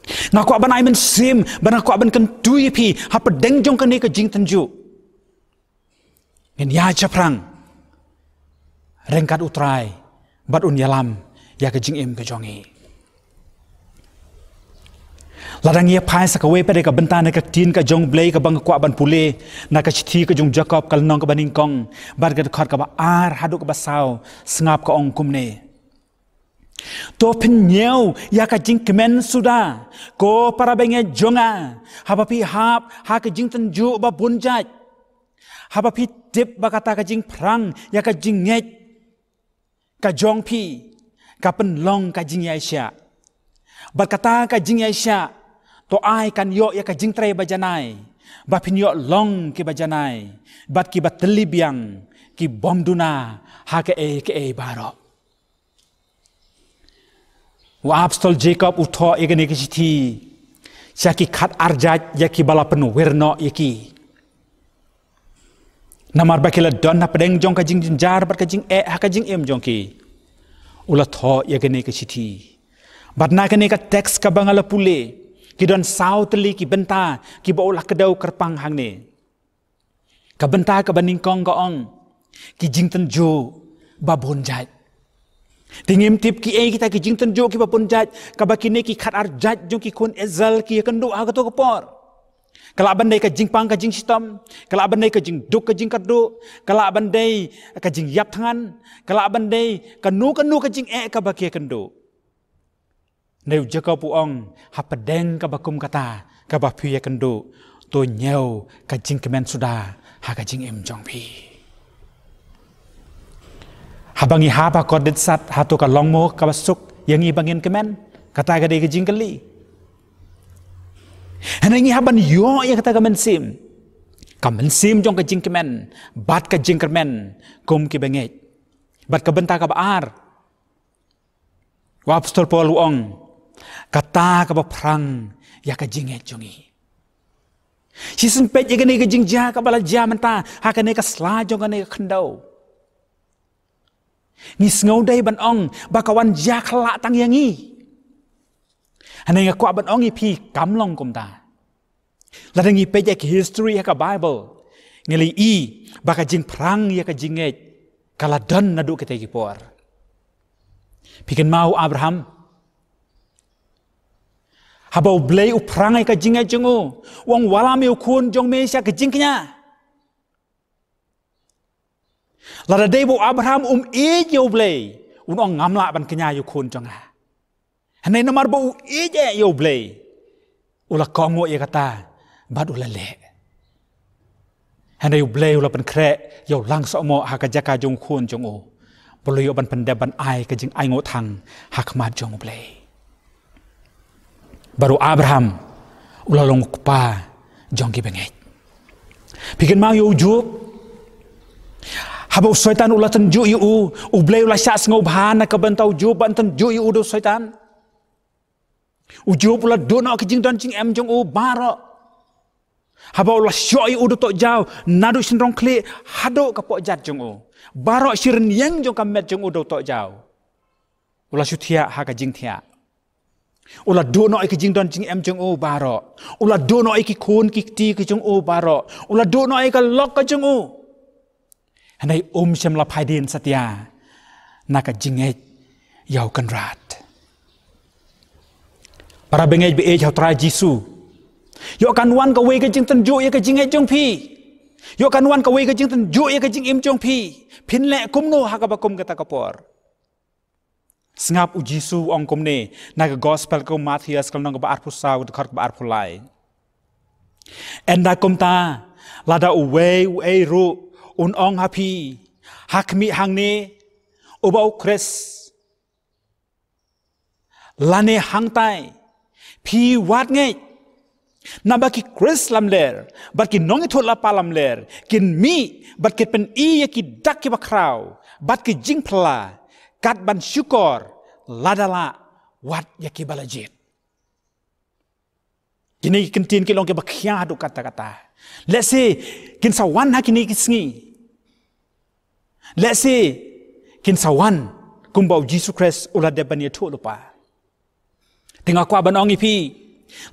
Nga kwah ban ai mynsiem, bad nga kwah ban kyntu ïa phi hapdeng jong kane ka jingtynjuh. Ngin ïaid shaphrang ryngkat U Trai bad un ïalam ïa ka jingim ka jong ngi. Lada ngi ïa phai sa kawei pat de ka bynta na ka ktien ka jong U Blei kaba nga kwah ban pule, na ka shithi ka jong u Jakob ka lynnong kaba nyngkong bad ka dkhot kaba ar haduh kaba saw, sngap ka ong kumne: To phin ñiew ïa ka jingkmen suda, ko para bangeit jong nga, haba phi hap ha ka jingtynjuh ba bun jait, haba phi tip ba kata ka jingphrang ïa ka jingngeit ka jong phi ka pynlong ka jingïaishah. Bad kata ka jingïaishah to ai kan ïoh ïa ka jingtrei ba janai, ba phin ïoh long ki ba janai bad ki ba tylli biang, ki bym duna ha kaei kaei baroh. U apostol Jakob u thoh ïa kane ka shithi sha ki khatar jait ïa ki ba la pynwir noh ïa ki. Namar ba ki la don hapdeng jong ka jingjynjar bad ka jingeh ha ka jingim jong ki. U la thoh ïa kane ka shithi. Bad na kane ka teks kaba nga la pule, ki don saw tylli ki bynta kiba u la kdew kyrpang hangne. Ka bynta kaba nyngkong ka ong, ki jingtynjuh ba bun jait. Te ngim tip kiei kita ki jingtynjuh kiba bun jait kaba kine ki khatar jait jong ki khun Israel ki ïakynduh ha kato ka por. Ka lah ban dei ka jingpang ka jingshitom, ka lah ban dei ka jingduk ka jingkyrduh, ka lah ban dei ka jingïap thngan, ka lah ban dei kano kano ka jingeh kaba ki ïakynduh. Hynrei u Jakob u ong, hapdeng kaba kum kata kaba phi ïakynduh, to ñiew ka jingkmen suda ha ka jingim jong phi. Haba ngi hap ha kordit sat, hato ka long mo kaba suk ïa ngi ba ngin kmen? Kata ka dei ka jingkylli. Hynrei ngi hap ban ïoh ïa kata ka mynsiem, ka mynsiem jong ka jingkmen bad ka jingkyrmen kum ki bangeit. Bad ka bynta kaba ar, u apostol Paul u ong, kata kaba phrang ïa ka jingngeit jong ngi. Shisien peit ïa kane ka jingjia kaba la jia mynta ha kane ka sla jong kane ka khyndew. Ngi sngew dei ban ong ba ka wan jia khyllah tang ïa ngi. Hynrei nga kwah ban ong ïa phi, kam long kumta. Lada ngi peit ïa ka history ha ka Bible, ngi la i ba ka jingphrang ïa ka jingngeit ka la don naduh kita ki por. Phi kynmaw u Abraham, haba U Blei u phrang ïa ka jingngeit jong u, u ong, wallam ïa u khun jong me sha ka jingkñia. Lada dei ba u Abraham um ïeit ïa U Blei, un ong, ngam lah ban kñia ïa u khun jong nga. Hynrei namar ba u ïeit ïa U Blei, u la kohnguh ïa kata bad u la leh. Hynrei U Blei u la pynkhreh ïa u langsohmoh ha ka jaka jong u khun jong u, ba u la ïoh ban pyndep ban ai ka jingainguh thang ha khmat jong U Blei. Bad u Abraham u la long u kpa jong ki bangeit. Phi kynmaw ïa u Job, haba u Soitan u la tynjuh ïa u, U Blei u la shah sngewbha na ka bynta u Job ban tynjuh ïa u da u Soitan. U Job u la duh noh ki jingdon jingem jong u baroh. Haba u la shoh ïa u da u tohjaw, naduh shynrong khlieh haduh ka pohjat jong u, baroh shi rynïeng jong ka met jong u da u tohjaw. U la shu thiah ha ka jingthiah. U la duh noh ïa ki jingdon jingem jong u baroh. U la duh noh ïa ki khun ki kti ki jong u baroh. U la duh noh ïa ka lok ka jong u. Hynrei um shym la phai dien satia na ka jingngeit ïa U Kynrad. Para bangeit ba ïeit ha U Trai Jisu, ïoh kan wan kawei ka jingtynjuh ïa ka jingngeit jong phi. Ïoh kan wan kawei ka jingtynjuh ïa ka jingim jong phi. Phin leh kumno ha kaba kum kata ka por? Sngap u Jisu u ong kumne na ka Gospel ka u Mathaios ka lynnong kaba arphew saw, ka dkhot kaba arphew lai. Ynda kumta, lada uwei uwei ruh un ong ha phi, ha khmih hangne uba u Khrist, lane hangtai, phi wat ngeit. Naba ki Khrist lamler bad ki nongïathuhlypa lamler kin mih bad kin pyni ïa ki dak kiba khraw bad ki jingphylla, kat ban shukor, lada lah wat ïa kiba la jied. Kine ki kyntien ki long kiba khia haduh katta katta. Lehse kin sa wan ha kine ki sngi. Lehse kin sa wan kumba u Jisu Khrist u la dep ban ïathuhlypa. Te nga kwah ban ong ïa phi,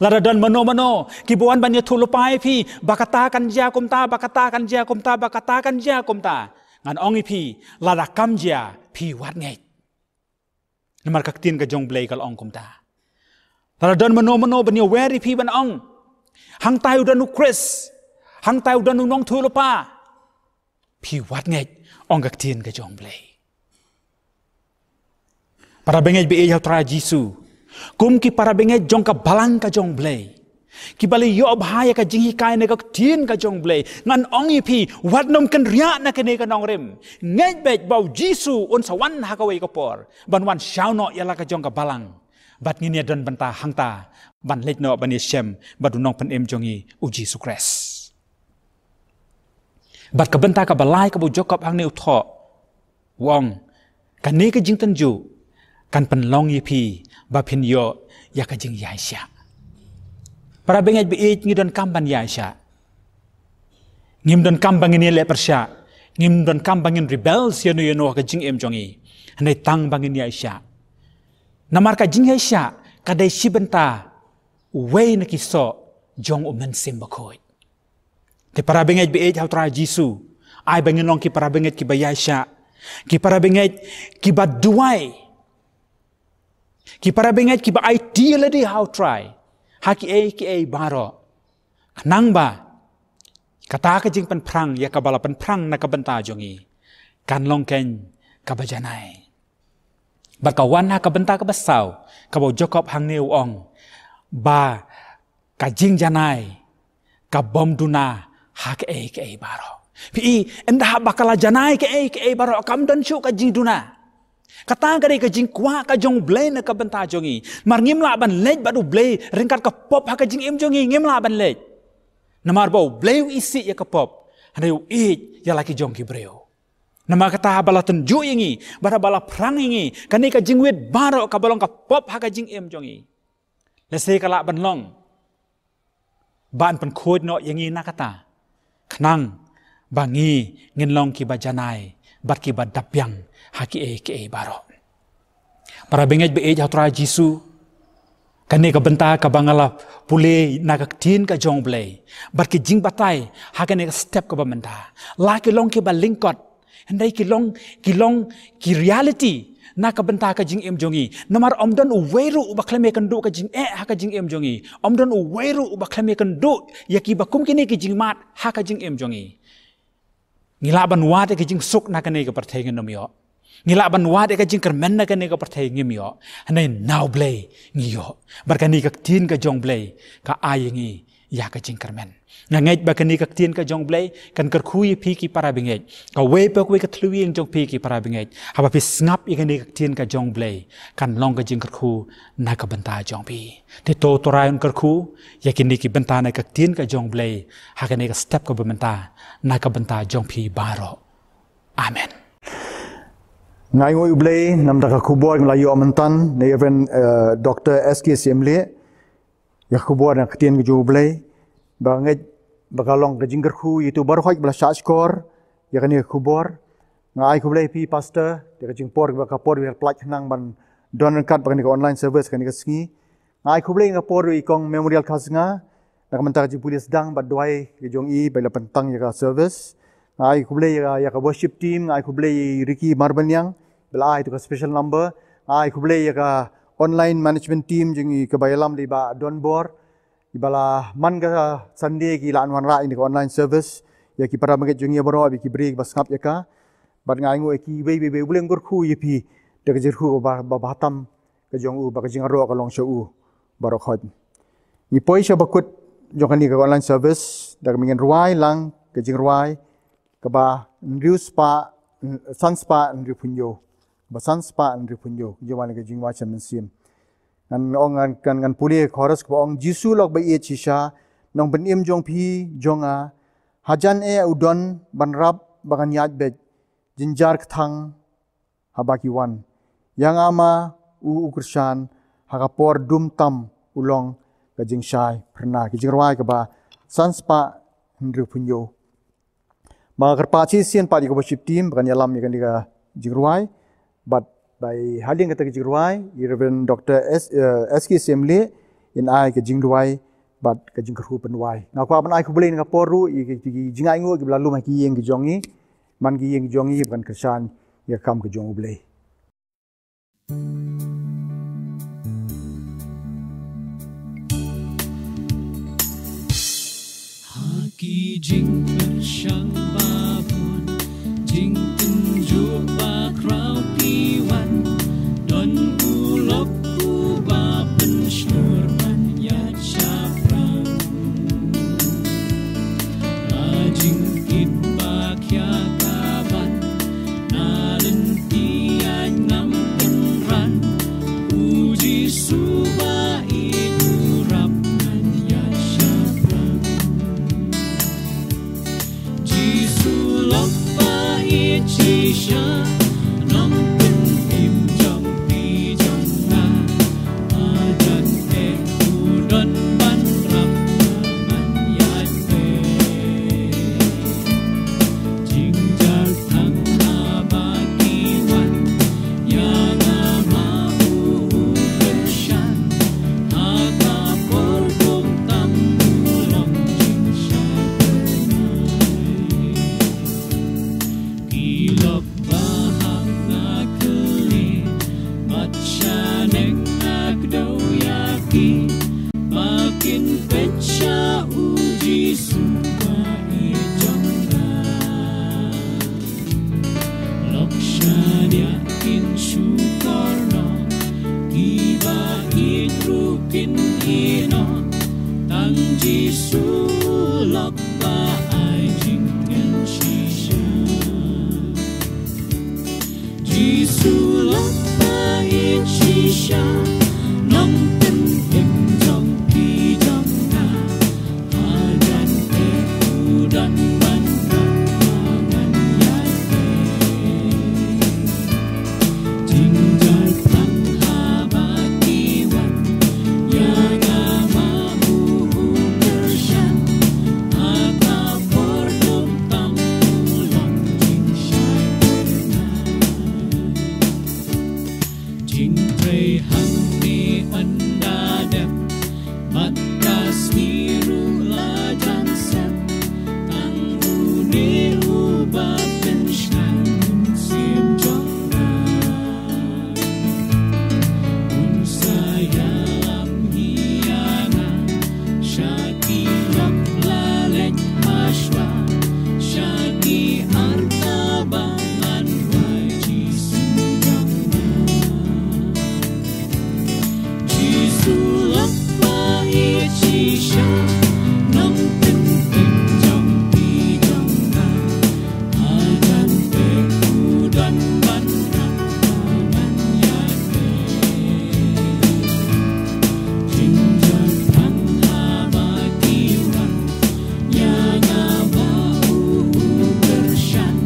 lada don mano mano kiba wan ban ïathuhlypa ïa phi ba kata kan jia kumta, ba kata kan jia kumta, ba kata kan jia kumta, ngan ong ïa phi, lada kam jia, phi wat ngeit. Namar ka ktien ka jong U Blei ka la ong kumta. Lada don mano mano ban ïawer ïa phi ban ong, hangtai u don u Khrist, hangtai u don u nongïathuhlypa, phi wat ngeit, ong ka ktien ka jong U Blei. Para bangeit ba ïeit ha u Trai Jisu, kum ki para bangeit jong ka balang ka jong U Blei, kiba la ïoh bha ïa ka jinghikai na ka ktien ka jong U Blei, ngan ong ïa phi, wat nym kynriah na kane ka nongrim. Ngeit beit ba U Jisu un sa wan ha kawei ka por ban wan shaw noh ïa la ka jong ka balang, bad ngin ïa don bynta hangta ban leit noh ban ïa shem bad U Nongpynim jong ngi, U Jisu Khrist. Bad ka bynta kaba lai kaba u Jakob hangne u thoh, u ong, kane ka jingtynjuh kan pynlong ïa phi ba phin ïoh ïa ka jingïaishah. Para bangeit ba ïeit, ngi donkam ban ïaishah. Ngim donkam ba ngin ïaleh pyrshah, ngim donkam ba ngin rebel ïano ïano ha ka jingim jong ngi, hynrei tang ba ngin ïaishah. Namar ka jingïaishah ka dei shi bynta uwei na ki soh jong U Mynsiem Bakhuid. Te para bangeit ba ïeit ha u Trai Jisu, ai ba ngin long ki para bangeit kiba ïaishah, ki para bangeit kiba duwai, ki para bangeit kiba aiti ïa lade ha u Trai ha kiei kiei baroh, khnang ba kata ka jingpynphrang ïa kaba la pynphrang na ka bynta jong ngi kan long keiñ kaba janai. Bad ka wan ha ka bynta kaba saw, kaba u Jakob hangne u ong ba ka jingjanai ka bym duna ha kiei kiei baroh. Phi i, ynda haba ka la janai kiei kiei baroh, kam don shuh ka jingduna. Kata ka dei ka jingkwah ka jong U Blei na ka bynta jong ngi. Namar ngim lah ban leit bad U Blei ryngkat ka pop ha ka jingim jong ngi, ngim lah ban leit. Namar ba U Blei u isih ïa ka pop, hynrei u ïeit ïa la ki jong ki briew. Namar kata haba la tynjuh ïa ngi, bad haba la phrang ïa ngi, kane ka jingwit baroh kaba long ka pop ha ka jingim jong ngi, lehse ka lah ban long ban pynkhuid noh ïa ngi na kata, khnang ba ngi ngin long kiba janai bad kiba dap biang ha kiei kiei baroh. Para bangeit ba ïeit ha u Trai Jisu, kane ka bynta kaba nga la pule na ka ktien ka jong U Blei, bad ki jingbatai ha kane ka step kaba mynta, la ki long kiba lyngkot, hynrei ki long, ki long ki reality na ka bynta ka jingim jong ngi. Namar ym don uwei ruh uba khlem ïakynduh ka jingeh ha ka jingim jong ngi. Ym don uwei ruh uba khlem ïakynduh ïa kiba kum kine ki jingmad ha ka jingim jong ngi. Ngi lah ban wad ïa ka jingsuk na kane ka pyrthei, ngin ym ïoh. Ngi lah ban wad ïa ka jingkyrmen na kane ka pyrthei, ngim ïoh. Hynrei na U Blei ngi ïoh. Bad kane ka ktien ka jong U Blei ka ai ïa ngi ïa ka jingkyrmen. Nga ngeit ba kane ka ktien ka jong U Blei kan kyrkhu ïa phi ki para bangeit. Kawei pa kawei ka thliew ïing jong phi ki para bangeit, haba phi sngap ïa kane ka ktien ka jong U Blei, kan long ka jingkyrkhu na ka bynta jong phi. Te to u Trai un kyrkhu ïa kine ki bynta na ka ktien ka jong U Blei ha kane ka step kaba mynta na ka bynta jong phi baroh. Amen. Nga ainguh ïa U Blei namar ka khubor ba la ïoh mynta na Reverend, eh, Doctor S K Syiemlieh. Ïa ka khubor na ka ktien ka jong U Blei, ba ngeit ba ka long ka jingkyrkhu ïa uto baroh ba la shahshkor ïa kane ka khubor. Nga ai khublei ïa phi Pastor, ïa ka jingpor, ba ka por ba phi la pynlait khnang ban don ryngkat bad kane ka online service kane ka sngi. Nga ai khublei ïa ka por ïa i Kong Memorial Kharsnga na ka bynta ka jingpule sdang bad duwai ka jong i ba i la pyntang ïa ka service. Nga ai khublei ïa, ïa ka worship team, nga ai khublei ïa i Ricky Marbaniang ba la ai ïa ka special number. Nga ai khublei ïa ka online management team jong i kaba ïalam da i Bah Donbor, iba la man ka Sunday ki la wanrah ïa ka online service. Ïa ki para bangeit jong i baroh, ïa ki briew ba sngap ïa ka. Bad nga ainguh ïa kiwei kiwei, U Blei un kyrkhu ïa phi da ka jingkyrkhu ba, ba, ba tam ka jong u, ba ka jingïaroh ka long sha u baroh khoit. Ngi poi sha ba kut jong kane ka online service, da ka mih ngan rwai lang ka jingrwai kaba hynriew spah, san spah hynriewphew hynñiew. Kaba san spah hynriewphew hynñiew, jong wan ka jingwai sha mynsiem. Ngan ong, ngan, ngan, ngan pule chorus kaba ong: Jisu lok ba ïeit shisha, Nongpynim jong phi jong nga, hajan eh u don ban rap ba ngan ïaid beit, jynjar kthang haba ki wan. Ïa nga ma u, u kyrshan, ha ka por dum tam u long ka jingshai phyrnai. Ka jingrwai kaba san spah hynriewphew hynñiew. Ba nga kyrpad shisien pat ïa ka worship team ba kan ïalam ïa kane ka jingrwai. Bad ba ha liang kata ka jingrwai, i Reverend Doctor S, eh, S K Syiemlieh in ai ka jingduwai bad ka jingkyrkhu pynduwai. Nga kwah ban ai khublei na ka por ruh ïa ki, ki, ki jingainguh kiba la lum ha ki ïing ki jong ngi, man ki ïing ki jong ngi ba kan kyrshan ïa ka kam ka jong U Blei. Ha ki jingpyrshang ba bun, jingtynjuh ba khraw phi wan, don Jisu lok ba ai jingngeit shisha. Jisu lok ba ai shisha. Nongpynim jong phi jong nga. Hajan te u don ban Jingtrei hangne ynda dep, bad ka sngi ruh la jan sep, tang une uba pynshngaiñ mynsiem jong nga. Un sa ïalam hi ïa nga, sha ki lok la leit hashwa, sha ki arta ba ngan wai Jisu jong nga. Jisu lok ba ai shisha, nongpynim jong phi jong nga. Hajan te u don ban rap ban ïa te. Jingjar tang haba ki wan ïa nga ba u kyrshan.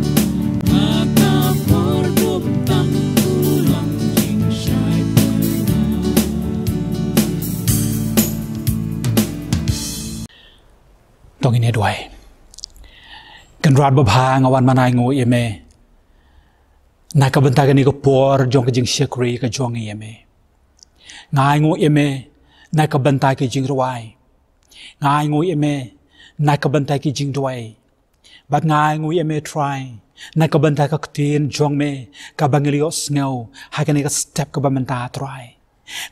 Ha ka por dum tam u long jingshai pyrthei. To ngin ïa duwai. Kynrad babha, nga wan ban ainguh ïa me na ka bynta kane ka por jong ka jingshakri ka jong ngi ïa me. Nga ainguh ïa me na ka bynta ki jingrwai. Nga ainguh ïa me na ka bynta ki jingduwai. Bad nga ainguh ïa me Trai na ka bynta ka ktien jong me kaba ngi la ïohsngew ha kane ka step kaba mynta, Trai.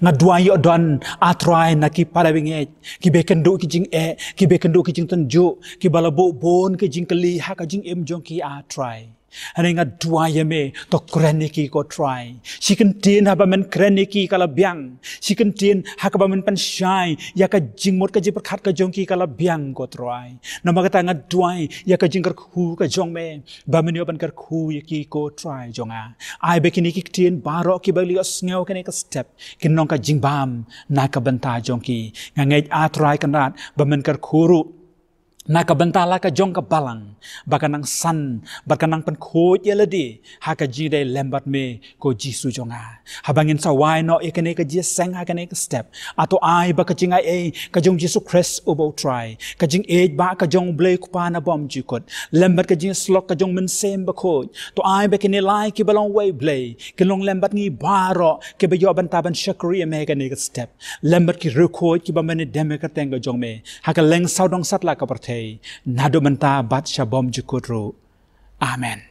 Nga duwai ïoh don, A Trai, na ki para bangeit kiba ïakynduh ki jingeh, kiba ïakynduh ki jingtynjuh, kiba la buh bun ki jingkylli ha ka jingim jong ki, A Trai. Hynrei nga duwai ïa me, to kren ïa ki ko Trai. Shi kyntien haba men kren ïa ki ka la biang. Shi kyntien ha kaba men pynshai ïa ka jingmut ka jingpyrkhat ka jong ki ka la biang ko Trai. Namar kata nga duwai ïa ka jingkyrkhu ka jong me, ba men ïoh ban kyrkhu ïa ki ko Trai jong nga. Ai ba kine ki ktien baroh kiba la ïohsngew kane ka step kin long ka jingbam na ka bynta jong ki. Nga ngeit, A Trai, Kynrad, ba men kyrkhu ruh na ka bynta la ka jong ka balang, ba kan nang san, ba kan nang pynkhuid ïa lade ha ka jingïadei lem bad me ko Jisu jong nga. Haba ngin sa wai noh ïa kane ka jingïaseng ha kane ka step, A, to ai ba ka jingaiei ka jong Jisu Khrist uba U Trai, ka jingïeit ba ka jong U Blei Kpa na bymjukut, lem bad ka jingïasyllok ka jong U Mynsiem Bakhuid, to ai ba kine lai kiba long uwei Blei kin long lem bad ngi baroh kiba ïoh bynta ban shakri ïa me ha kane ka step, lem bad ki riewkhuid kiba men ïadem ha ka kyrteng ka jong me ha ka lyngsawdong satlak ka pyrthei, naduh mynta bad sha bymjukut ruh. Amen.